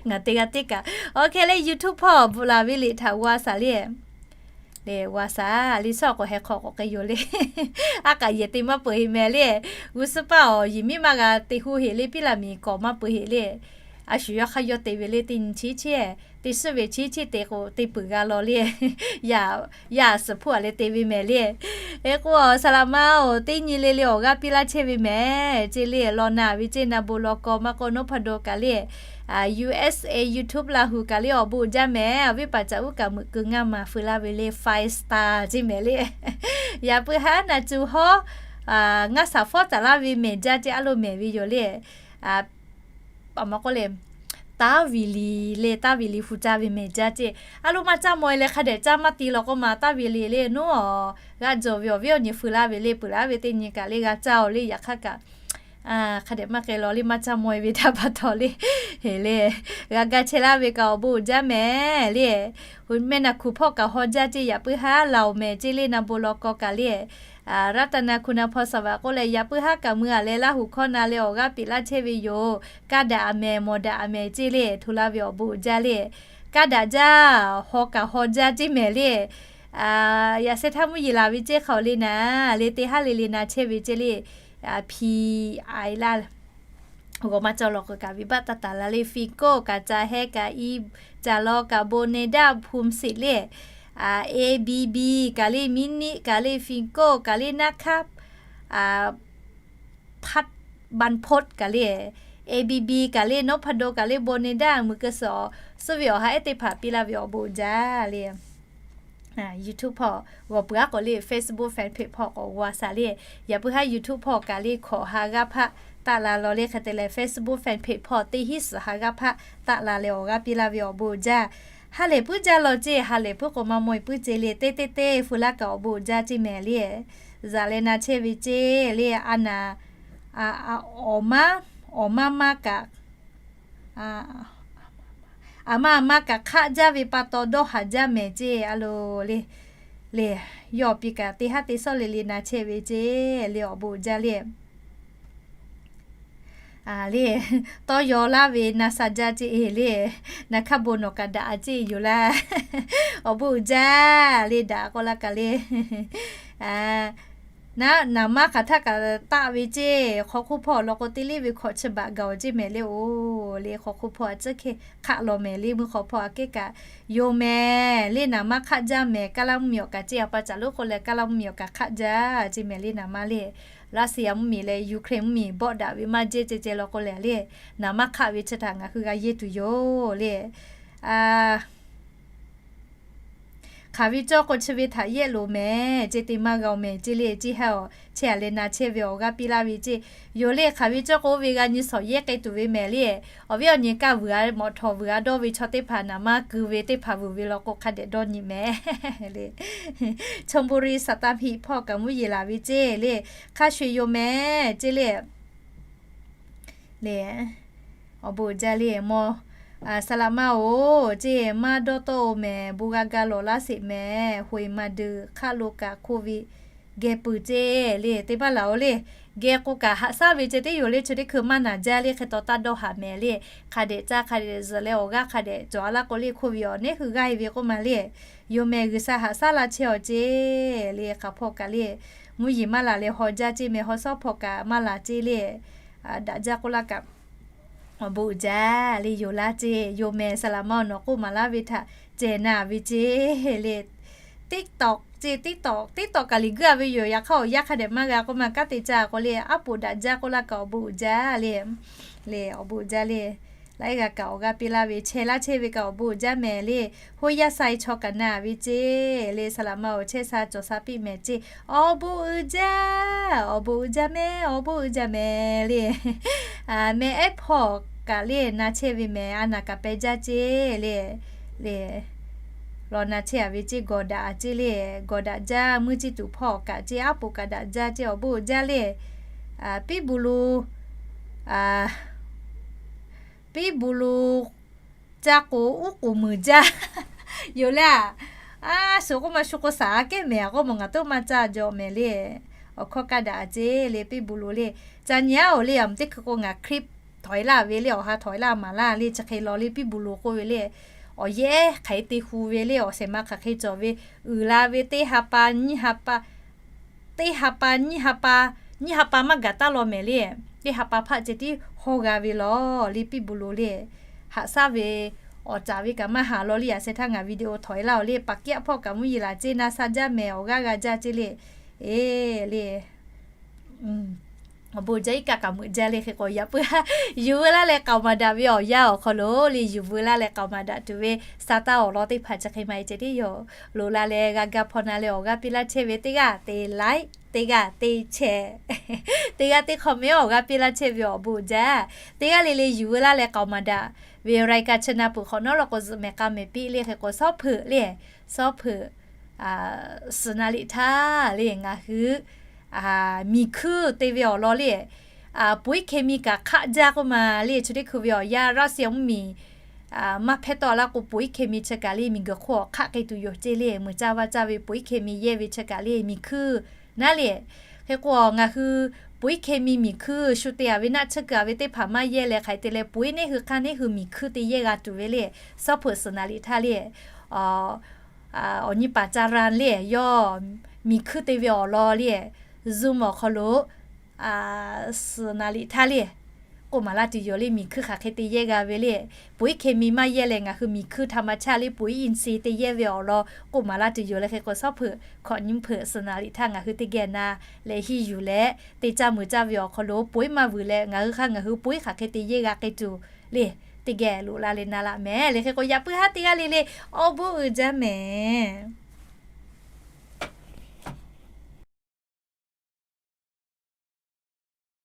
Ngaˬ teˇ g'aˇ teˇ kaꞈ, OK le, YouTube hpawˇ bvuhꞈ laˬ ve liꞈ htaꞈ g'a shaˍ le. Le g'a shaˍ le, suhˉ k'awꞈ heh hk'aw k'awꞈ k'ai yoˬ le. A k'aꞈ yehˬ te maˇ peuˬ heˆ mehˍ le. G'uˇ suhˉ paˇ awˬ yiˬ miˉ maˇ g'a te huˇ heˆ le, piˉ laˇ miˬ kawꞈ maˇ peuˬ heˆ le. A shu yawˇ hk'aˇ yawˇ te ve le, teˇ nyi chi chi, teˇ suhˉ ve chi chi te k'o te peuˬ g'a law le. Yaˇ suhˍ hpuˇ a leh te ve mehˍ le. Hk'e k'o saˍ laꞈ ma oˬ, teˇ nyi le le awˬ g'aˇ piˇ laˇ chehˇ ve mehˍ ceˇ le. Law na ve ceˇ, na bon law kaw maˇ k'oˆ, Noˉ hpaˇ daw kaꞈ le, USA YouTube Laˇ hu kaꞈ le awˬ bon uiˍ jaˇ mehˍ. Awˬ viˉ paˍ caꞈ uˉ kaꞈ meuꞈ keu ngaˇ maˬ feu laˇ ve le, five star ceˇ mehˍ le. Yaꞈ puiˉ haˉ na cu hawˉ ngaˇ shaˍ fawˉ taˍ laˇ ve mehˍ jaˇ ceˇ, a lo mehˍ ve yoˬ le. A ma k'oˆ le, Taˇ Viˍ liˍ le, Taˇ Viˍ liˍ hu caˇ ve mehˍ jaˇ ceˇ. A lo maˇ caˇ maw e leh hk'a dehꞈ caˇ maˇ ti law k'oˆ ma, Taˇ Viˍ liˍ le, noˉ awˬ g'aˇ jawˬ ve awˬ viˉ awˬ nyi feu laˇ ve le, peuˬ laˇ ve teˇ nyi kaꞈ le g'a caˇ oˬ le. Yaꞈ hk'aˇ kaꞈ hk'a dehꞈ maˇ k'ai law le, maˇ caˇ maw e ve htaꞈ pa taw le. Heˍ le, g'a ga chehˇ laˇ ve kaꞈ awˬ bon uiˍ jaˇ mehˍ le. Mehˆ na hkuˬ hpawˇ kaꞈ haw jaˇ ceˇ, yaꞈ puiˉ haˉ Laˬ oˬ mehˍ ceˇ le, na bon law kaw kaꞈ le. Raˇ taˍ na hku na hpaw saˍ vaꞈ k'oˆ leh, yaꞈ puiˉ haˉ kaꞈ mui a leh Laˇ hu hkawˇ na leh awˬ g'aˇ piˇ laˇ chehˇ ve yoˬ. Kaˇ daꞈ a mehˍ, mawˬ daꞈ a mehˍ ceˇ le, hto laˇ ve awˬ bon uiˍ jaˇ le. Kaˇ daꞈ jaˇ, haw kaꞈ haw jaˇ ceˇ mehˍ le. Yaꞈ sheh htaˇ mvuhˇ yeˬ laˬ ve ceˇ hk'aˬ le naˍ le, teˇ haˉ le le na chehˇ ve ceˇ le. Hpi a laˇ g'awˬ maˇ cawˬ lawˬ k'o kaꞈ ve baˆ taˇ taˍ la le, Fiˍ koˆ kaꞈ, Caˬ heh kaꞈ, i Caˬ law kaꞈ, Bon ne daˇ, Hpu siˍ le, A B B kaꞈ le, Miˉ niˆ kaꞈ le, Fiˍ koˆ kaꞈ le, Naˉ hkaˉ, Hpaˇ Ban hpoˆ kaꞈ le, A B B kaꞈ le, Noˉ hpaˇ daw kaꞈ le, Bon ne daˇ, mui keu suhˍ suhˉ ve awˬ ha ehˉ teˇ hpaˍ piˇ laˇ ve awˬ bon uiˍ jaˇ le. YouTube hpawˇ g'awˬ peuˬ a k'o le, Facebook fan page hpawˇ k'awꞈ g'aw shaˍ le. Yaꞈ puiˉ haˉ YouTube hpawˇ kaꞈ le hkawꞈ ha g'aˇ hpaˆ taˆ la law le. Hk'e te leh Facebook fan page hpawˇ teˇ hinˉ suhˍ ha g'aˇ hpaˆ taˆ la leh awˬ g'aˇ piˇ laˇ ve awˬ bon uiˍ jaˇ. Ha lehˬ puiˉ jaˇ law ceˇ, ha lehˬ puiˉ k'o maˇ maw e puiˉ ceˇ le. Teˇ teˇ teˇ feu laˇ kaꞈ awˬ bon uiˍ jaˇ ceˇ mehˍ le. Zaꞈ leh na chehˇ ve ceˇ le. A naˍ, awˬ maˇ, awˬ maˇ maˇ kaꞈ a maˇ a maˇ kaꞈ hk'aˆ jaˇ ve pa taw dawˇ haˍ jaˇ mehˍ ceˇ a lo le. Le, yawˇ piˇ kaꞈ teˇ haˉ teˇ sawˉ le le na chehˇ ve ceˇ le, awˬ bon uiˍ jaˇ le. Le, tawˇ yaw laˇ ve na sha jaˇ ceˇ e le. Na hkaˇ bon nawˬ kaꞈ daꞈ a ceˇ yoˬ laˇ. Awˬ bon uiˍ jaˇ le, daꞈ k'oˆ laˇ kaꞈ le. naˍ maˇ hk'aˬ htaˇ kaꞈ taˆ ve ceˇ. Hk'aw hk'oˆ hpawˇ law k'o, teˇ leˇ ve hkawꞈ chi baꞈ gaˬ-oˬ ceˇ mehˍ le-oˬ le. Hk'aw hk'oˆ hpawˇ a tcuhˉ hk'e hk'aˆ law mehˍ le. Mvuhˇ hk'aw hpawˇ aꞈ kehˉ kaꞈ yoˬ mehˍ le. Naˍ maˇ hk'aˆ jaˇ mehˍ. Kaˇ laˇ mvuhˇmiˬ awˬ kaꞈ ceˇ, a pa caꞈ lo k'oˆ leh kaˇ laˇ mvuhˇmiˬ awˬ kaꞈ hk'aˆ jaˇ ceˇ mehˍ le. Naˍ maˇ le, Russia mvuhˇmiˬ leh Ukraine mvuhˇmiˬ bawˆ daꞈ ve maˇ jehˇ ceh ceh law k'o lehˬ le, naˍ maˇ hk'aˆ ve chi htaꞈ ngaˬ hui g'a yehˇ tuˬ yoˬ le. Hk'aˬ ve cawˇ k'o chi ve htaꞈ yehˆ loˍ mehˍ ceˇ, te maˇ g'a-oˬ mehˍ ceˇ le. Ceˇ ha-oˬ, chehˇ-a leh na chehˇ ve awˬ g'aˇ piˇ laˇ ve ceˇ. Yoˬ le, hk'aˬ ve cawˇ k'o oˇ ve g'a nyi shawˍ yehˇ k'ai tuˬ ve mehˍ le. Awˬ viˉ awˬ nyi kaˇ vuiˬ a mawꞈ htawˍ vuiˬ a dawˇ ve chaw teˇ hpaˍ naˍ maˇ keu ve teˇ hpaˍ vuiˬ ve law k'o hk'a dehꞈ dawˇ nyi mehˍ le. Chonburi Saˍtanˍ hpiꞈ hpawˇ kaꞈ mvuhˇ yeˬ laˬ ve ceˇ le. Hk'a shuˍ yoˬ mehˍ ceˇ le. Le, awˬ bon uiˍ jaˇ le mawˇ. Saˍ laꞈ ma-oˬ, ceˇ maˇ dawˇ tawˆ-oˬ mehˍ, bon g'a ga lawˬ laˇ sheˍ mehˍ. Hoꞈ-eˬ maˬ deuˬ hk'aˆ lo kaꞈ hko ve geh peuˬ ceˇ le. Te maˇ laˬ-oˬ le, geh k'o kaꞈ haꞈ shaˉ ve ceh tiˉ yoˬ le. Chi teˇ hkui maˇ naˬ jaˇ le, hk'e taw taˇ dawˇ haˍ mehˍ le. Hk'a dehꞈ caˇ hk'a dehꞈ zuhꞈ leh awˬ g'aˇ hk'a dehꞈ cawˬ a laˇ k'o le, hko ve awˬ neˉ hui g'aˇ-e ve k'oˆ ma le. Yoˬ mehˍ, G'uiˬsha haꞈ shaˉ la chehˇ-aw ceˇ le. Hk'aˬ hpawˇ kaꞈ le, mvuhˇ yeˬ maˇ laˬ leh haw jaˇ ceˇ mehˍ. Haw shawˉ hpawˇ kaꞈ maˇ laˬ ceˇ le. Daꞈ jaˇ k'oˆ laˇ kaꞈ awˬ bon uiˍ jaˇ le. Yoˬ laˇ ceˇ, yoˬ mehˍ. Saˍ laꞈ ma-oˬ, nawˬ k'oˆ maˍ laˇ ve htaꞈ cehˬ na ve ceˇ le. TikTok ceˇ, TikTok, TikTok kaꞈ liꞈ guiˇ-a ve yoˬ. Yaꞈ hk'aˇ awˬ yanˇ hk'a dehꞈ maˇ g'a k'oˆ ma, kanˉ te caˇ k'o le, aˉ poꞈ daꞈ jaˇ k'oˆ laˇ kaꞈ awˬ bon uiˍ jaˇ le. Le, awˬ bon uiˍ jaˇ le. Laiˉ g'aˇ kaꞈ awˬ g'aˇ piˇ laˇ ve chehˇ laˇ chehˇ ve kaꞈ awˬ bon uiˍ jaˇ mehˍ le. Hoˉ yaˇ sha-e chaw kaꞈ na ve ceˇ le. Saˍ laꞈ ma-oˬ, chehˇ sha cawˬ sha piˇ mehˍ ceˇ. Awˬ bon uiˍ jaˇ, awˬ bon uiˍ jaˇ mehˍ, awˬ bon uiˍ jaˇ mehˍ le. Mehˍ ehˉ hpawˇ kaꞈ le na chehˇ ve mehˍ. A naˍ kaꞈ peh jaˇ ceˇ le. Le, law na chehˇ-a ve ceˇ, gawˬ daꞈ-a ceˇ le. Gawˬ daꞈ jaˇ, muˇ ciˇ tuˬ hpawˇ kaꞈ ceˇ, aˉ poꞈ kaꞈ daꞈ jaˇ ceˇ, awˬ bon uiˍ jaˇ le. Piˇ bu lo, piˇ bu lo caˇ k'o uˉ k'oˍ muiˬ jaˇ yoˬ le. A, suhˍ k'oˆ ma shu k'o shaˍ a kehˉ mehˍ a k'oˆ mawˬ, ngaˬ toˉ maˇ caˇ jaw mehˍ le. Awˬ hkawˇ kaˇ daꞈ-a ceˇ le, piˇ bu lo le. Ca nyi-aˉ-oˬ le, a mvuhˇ teˇ hkui k'o ngaˬ clip htawꞈ-e laˇ ve le, awˬ ha htawꞈ-e laˇ maˍ laˇ le. Chi hk'e law le, piˇ bu lo k'oˆ ve le, awˬ yehˉ hk'aˬ hk'e te hu ve le, awˬ shehˍ ma hk'aˬ hk'e cawˬ ve, uiˍ la ve teˇ ha pa nyiˇ ha pa teˇ ha pa nyiˇ ha pa, nyiˇ ha pa maˇ gaˬ taˉ law mehˍ le. Teˇ ha pa hpaˆ ceh tiˉ hawˇ g'a ve law le, piˇ bu lo le. Haꞈ shaˉ ve awˬ caˍ ve kaꞈ maˇ haˍ law le. Yaꞈ sheh htaˇ ngaˬ video htawꞈ-e laˇ-oˬ le. Paˍ kiˉ aˉ hpawˇ kaꞈ mvuhˇ yeˬ laˬ ceˇ, na sha jaˇ mehˍ, awˬ g'aˇ g'a jaˇ ceˇ le. E le, awˬ bon jaˇ iˉ kaˆ kaꞈ meuꞈ jaˇ le. Hk'e k'o yaꞈ puiˉ ha yuˬ veu laˇ leh k'aoˍ maˍ daꞈ ve awˬ yanˇ awˬ hk'aw lo le, yuˬ veu laˇ leh k'aoˍ maˍ daꞈ tuˬ ve sa taˇ awˬ lawn teˇ hpaˍ chi hk'e ma-e ceh tiˉ yoˬ. Loꞈ la leh g'a ga hpaw na leh awˬ g'aˇ piˇ laˇ chehˇ ve teˇ g'aˇ te like, teˇ g'aˇ te share, teˇ g'aˇ teˇ comment awˬ g'aˇ piˇ laˇ chehˇ ve awˬ bon jaˇ. Teˇ g'aˇ le le yuˬ veu laˇ leh k'aoˍ maˍ daꞈ ve รายการ chi na peuˬ hk'awꞈ nawˉ law k'o zuhꞈ mehˍ k'a mehˍ piˇ le. Hk'e k'o shawˉ hpeuꞈ le, shawˉ hpeuꞈ suhˍ naˍ liꞈ htaˇ le ngaˬ hui miˬ hkuiˇ te ve awˬ lawn le, ปุ๋ยเคมี kaꞈ hk'aˆ jaˇ k'oˆ ma le. Chi teˇ hkui ve awˬ yanˇ Russia mvuhˇmiˬ maˇ hpehˇ tawˆ laˇ k'o ปุ๋ยเคมี chi kaꞈ le miˬguiˬ hk'oˆ awˬ hk'aˆ k'ai tuˬ yoˬ ceˇ le. Muiˬ caˇ vaˇ caˇ ve ปุ๋ยเคมี yehˇ ve chi kaꞈ le miˬ hkuiˇ naˉ le. Hk'e k'o ngaˬ hui ปุ๋ยเคมี miˬ hkuiˇ shu te-a ve naˆ tsuhˇ keu-a ve teˇ hpaˍ maˇ yehˇ leh hk'aˬ hk'e te leh ปุ๋ย neˇ hui hk'aˇ neˇ hui miˬ hkuiˇ te yehˇ g'a tuˬ ve le. Shawˉ hpeuꞈ suhˍ naˍ liꞈ htaˇ le awˬ nyi paˍ ca ra le yawˇ miˬ hkuiˇ te ve awˬ lawn le, Zoom awˬ hk'aw lo suhˍ naˍ liꞈ htaˇ le k'oˆ maˍ laˇ tuˬ yoˬ le. Miˬ hkuiˇ hk'aˬ hk'e te yehˇ g'a ve le, ปุ๋ยเคมี maˇ yehˇ leh ngaˬ hui miˬ hkuiˇ htaꞈ ma chaˇ le ปุ๋ยอินทรีย์ te yehˇ ve awˬ lawn k'oˆ maˍ laˇ tuˬ yoˬ le. Hk'e k'o shawˉ hpeuꞈ hkawꞈ nyi hpeuꞈ suhˍ naˍ liꞈ htaˇ ngaˬ hui teˇ geh na leh henˇ yuˬ leh te caˇ muiˬ caˇ ve awˬ hk'aw lo ปุ๋ย maˇ vuiˬ leh ngaˬ hui hk'aˇ ngaˬ hui ปุ๋ย hk'aˬ hk'e te yehˇ g'a k'ai tuˬ le, teˇ geh loꞈ la leh na laꞈ mehˍ le. Hk'e k'o yaꞈ puiˉ ha teˇ g'aˇ le le awˬ bon uiˍ jaˇ mehˍ.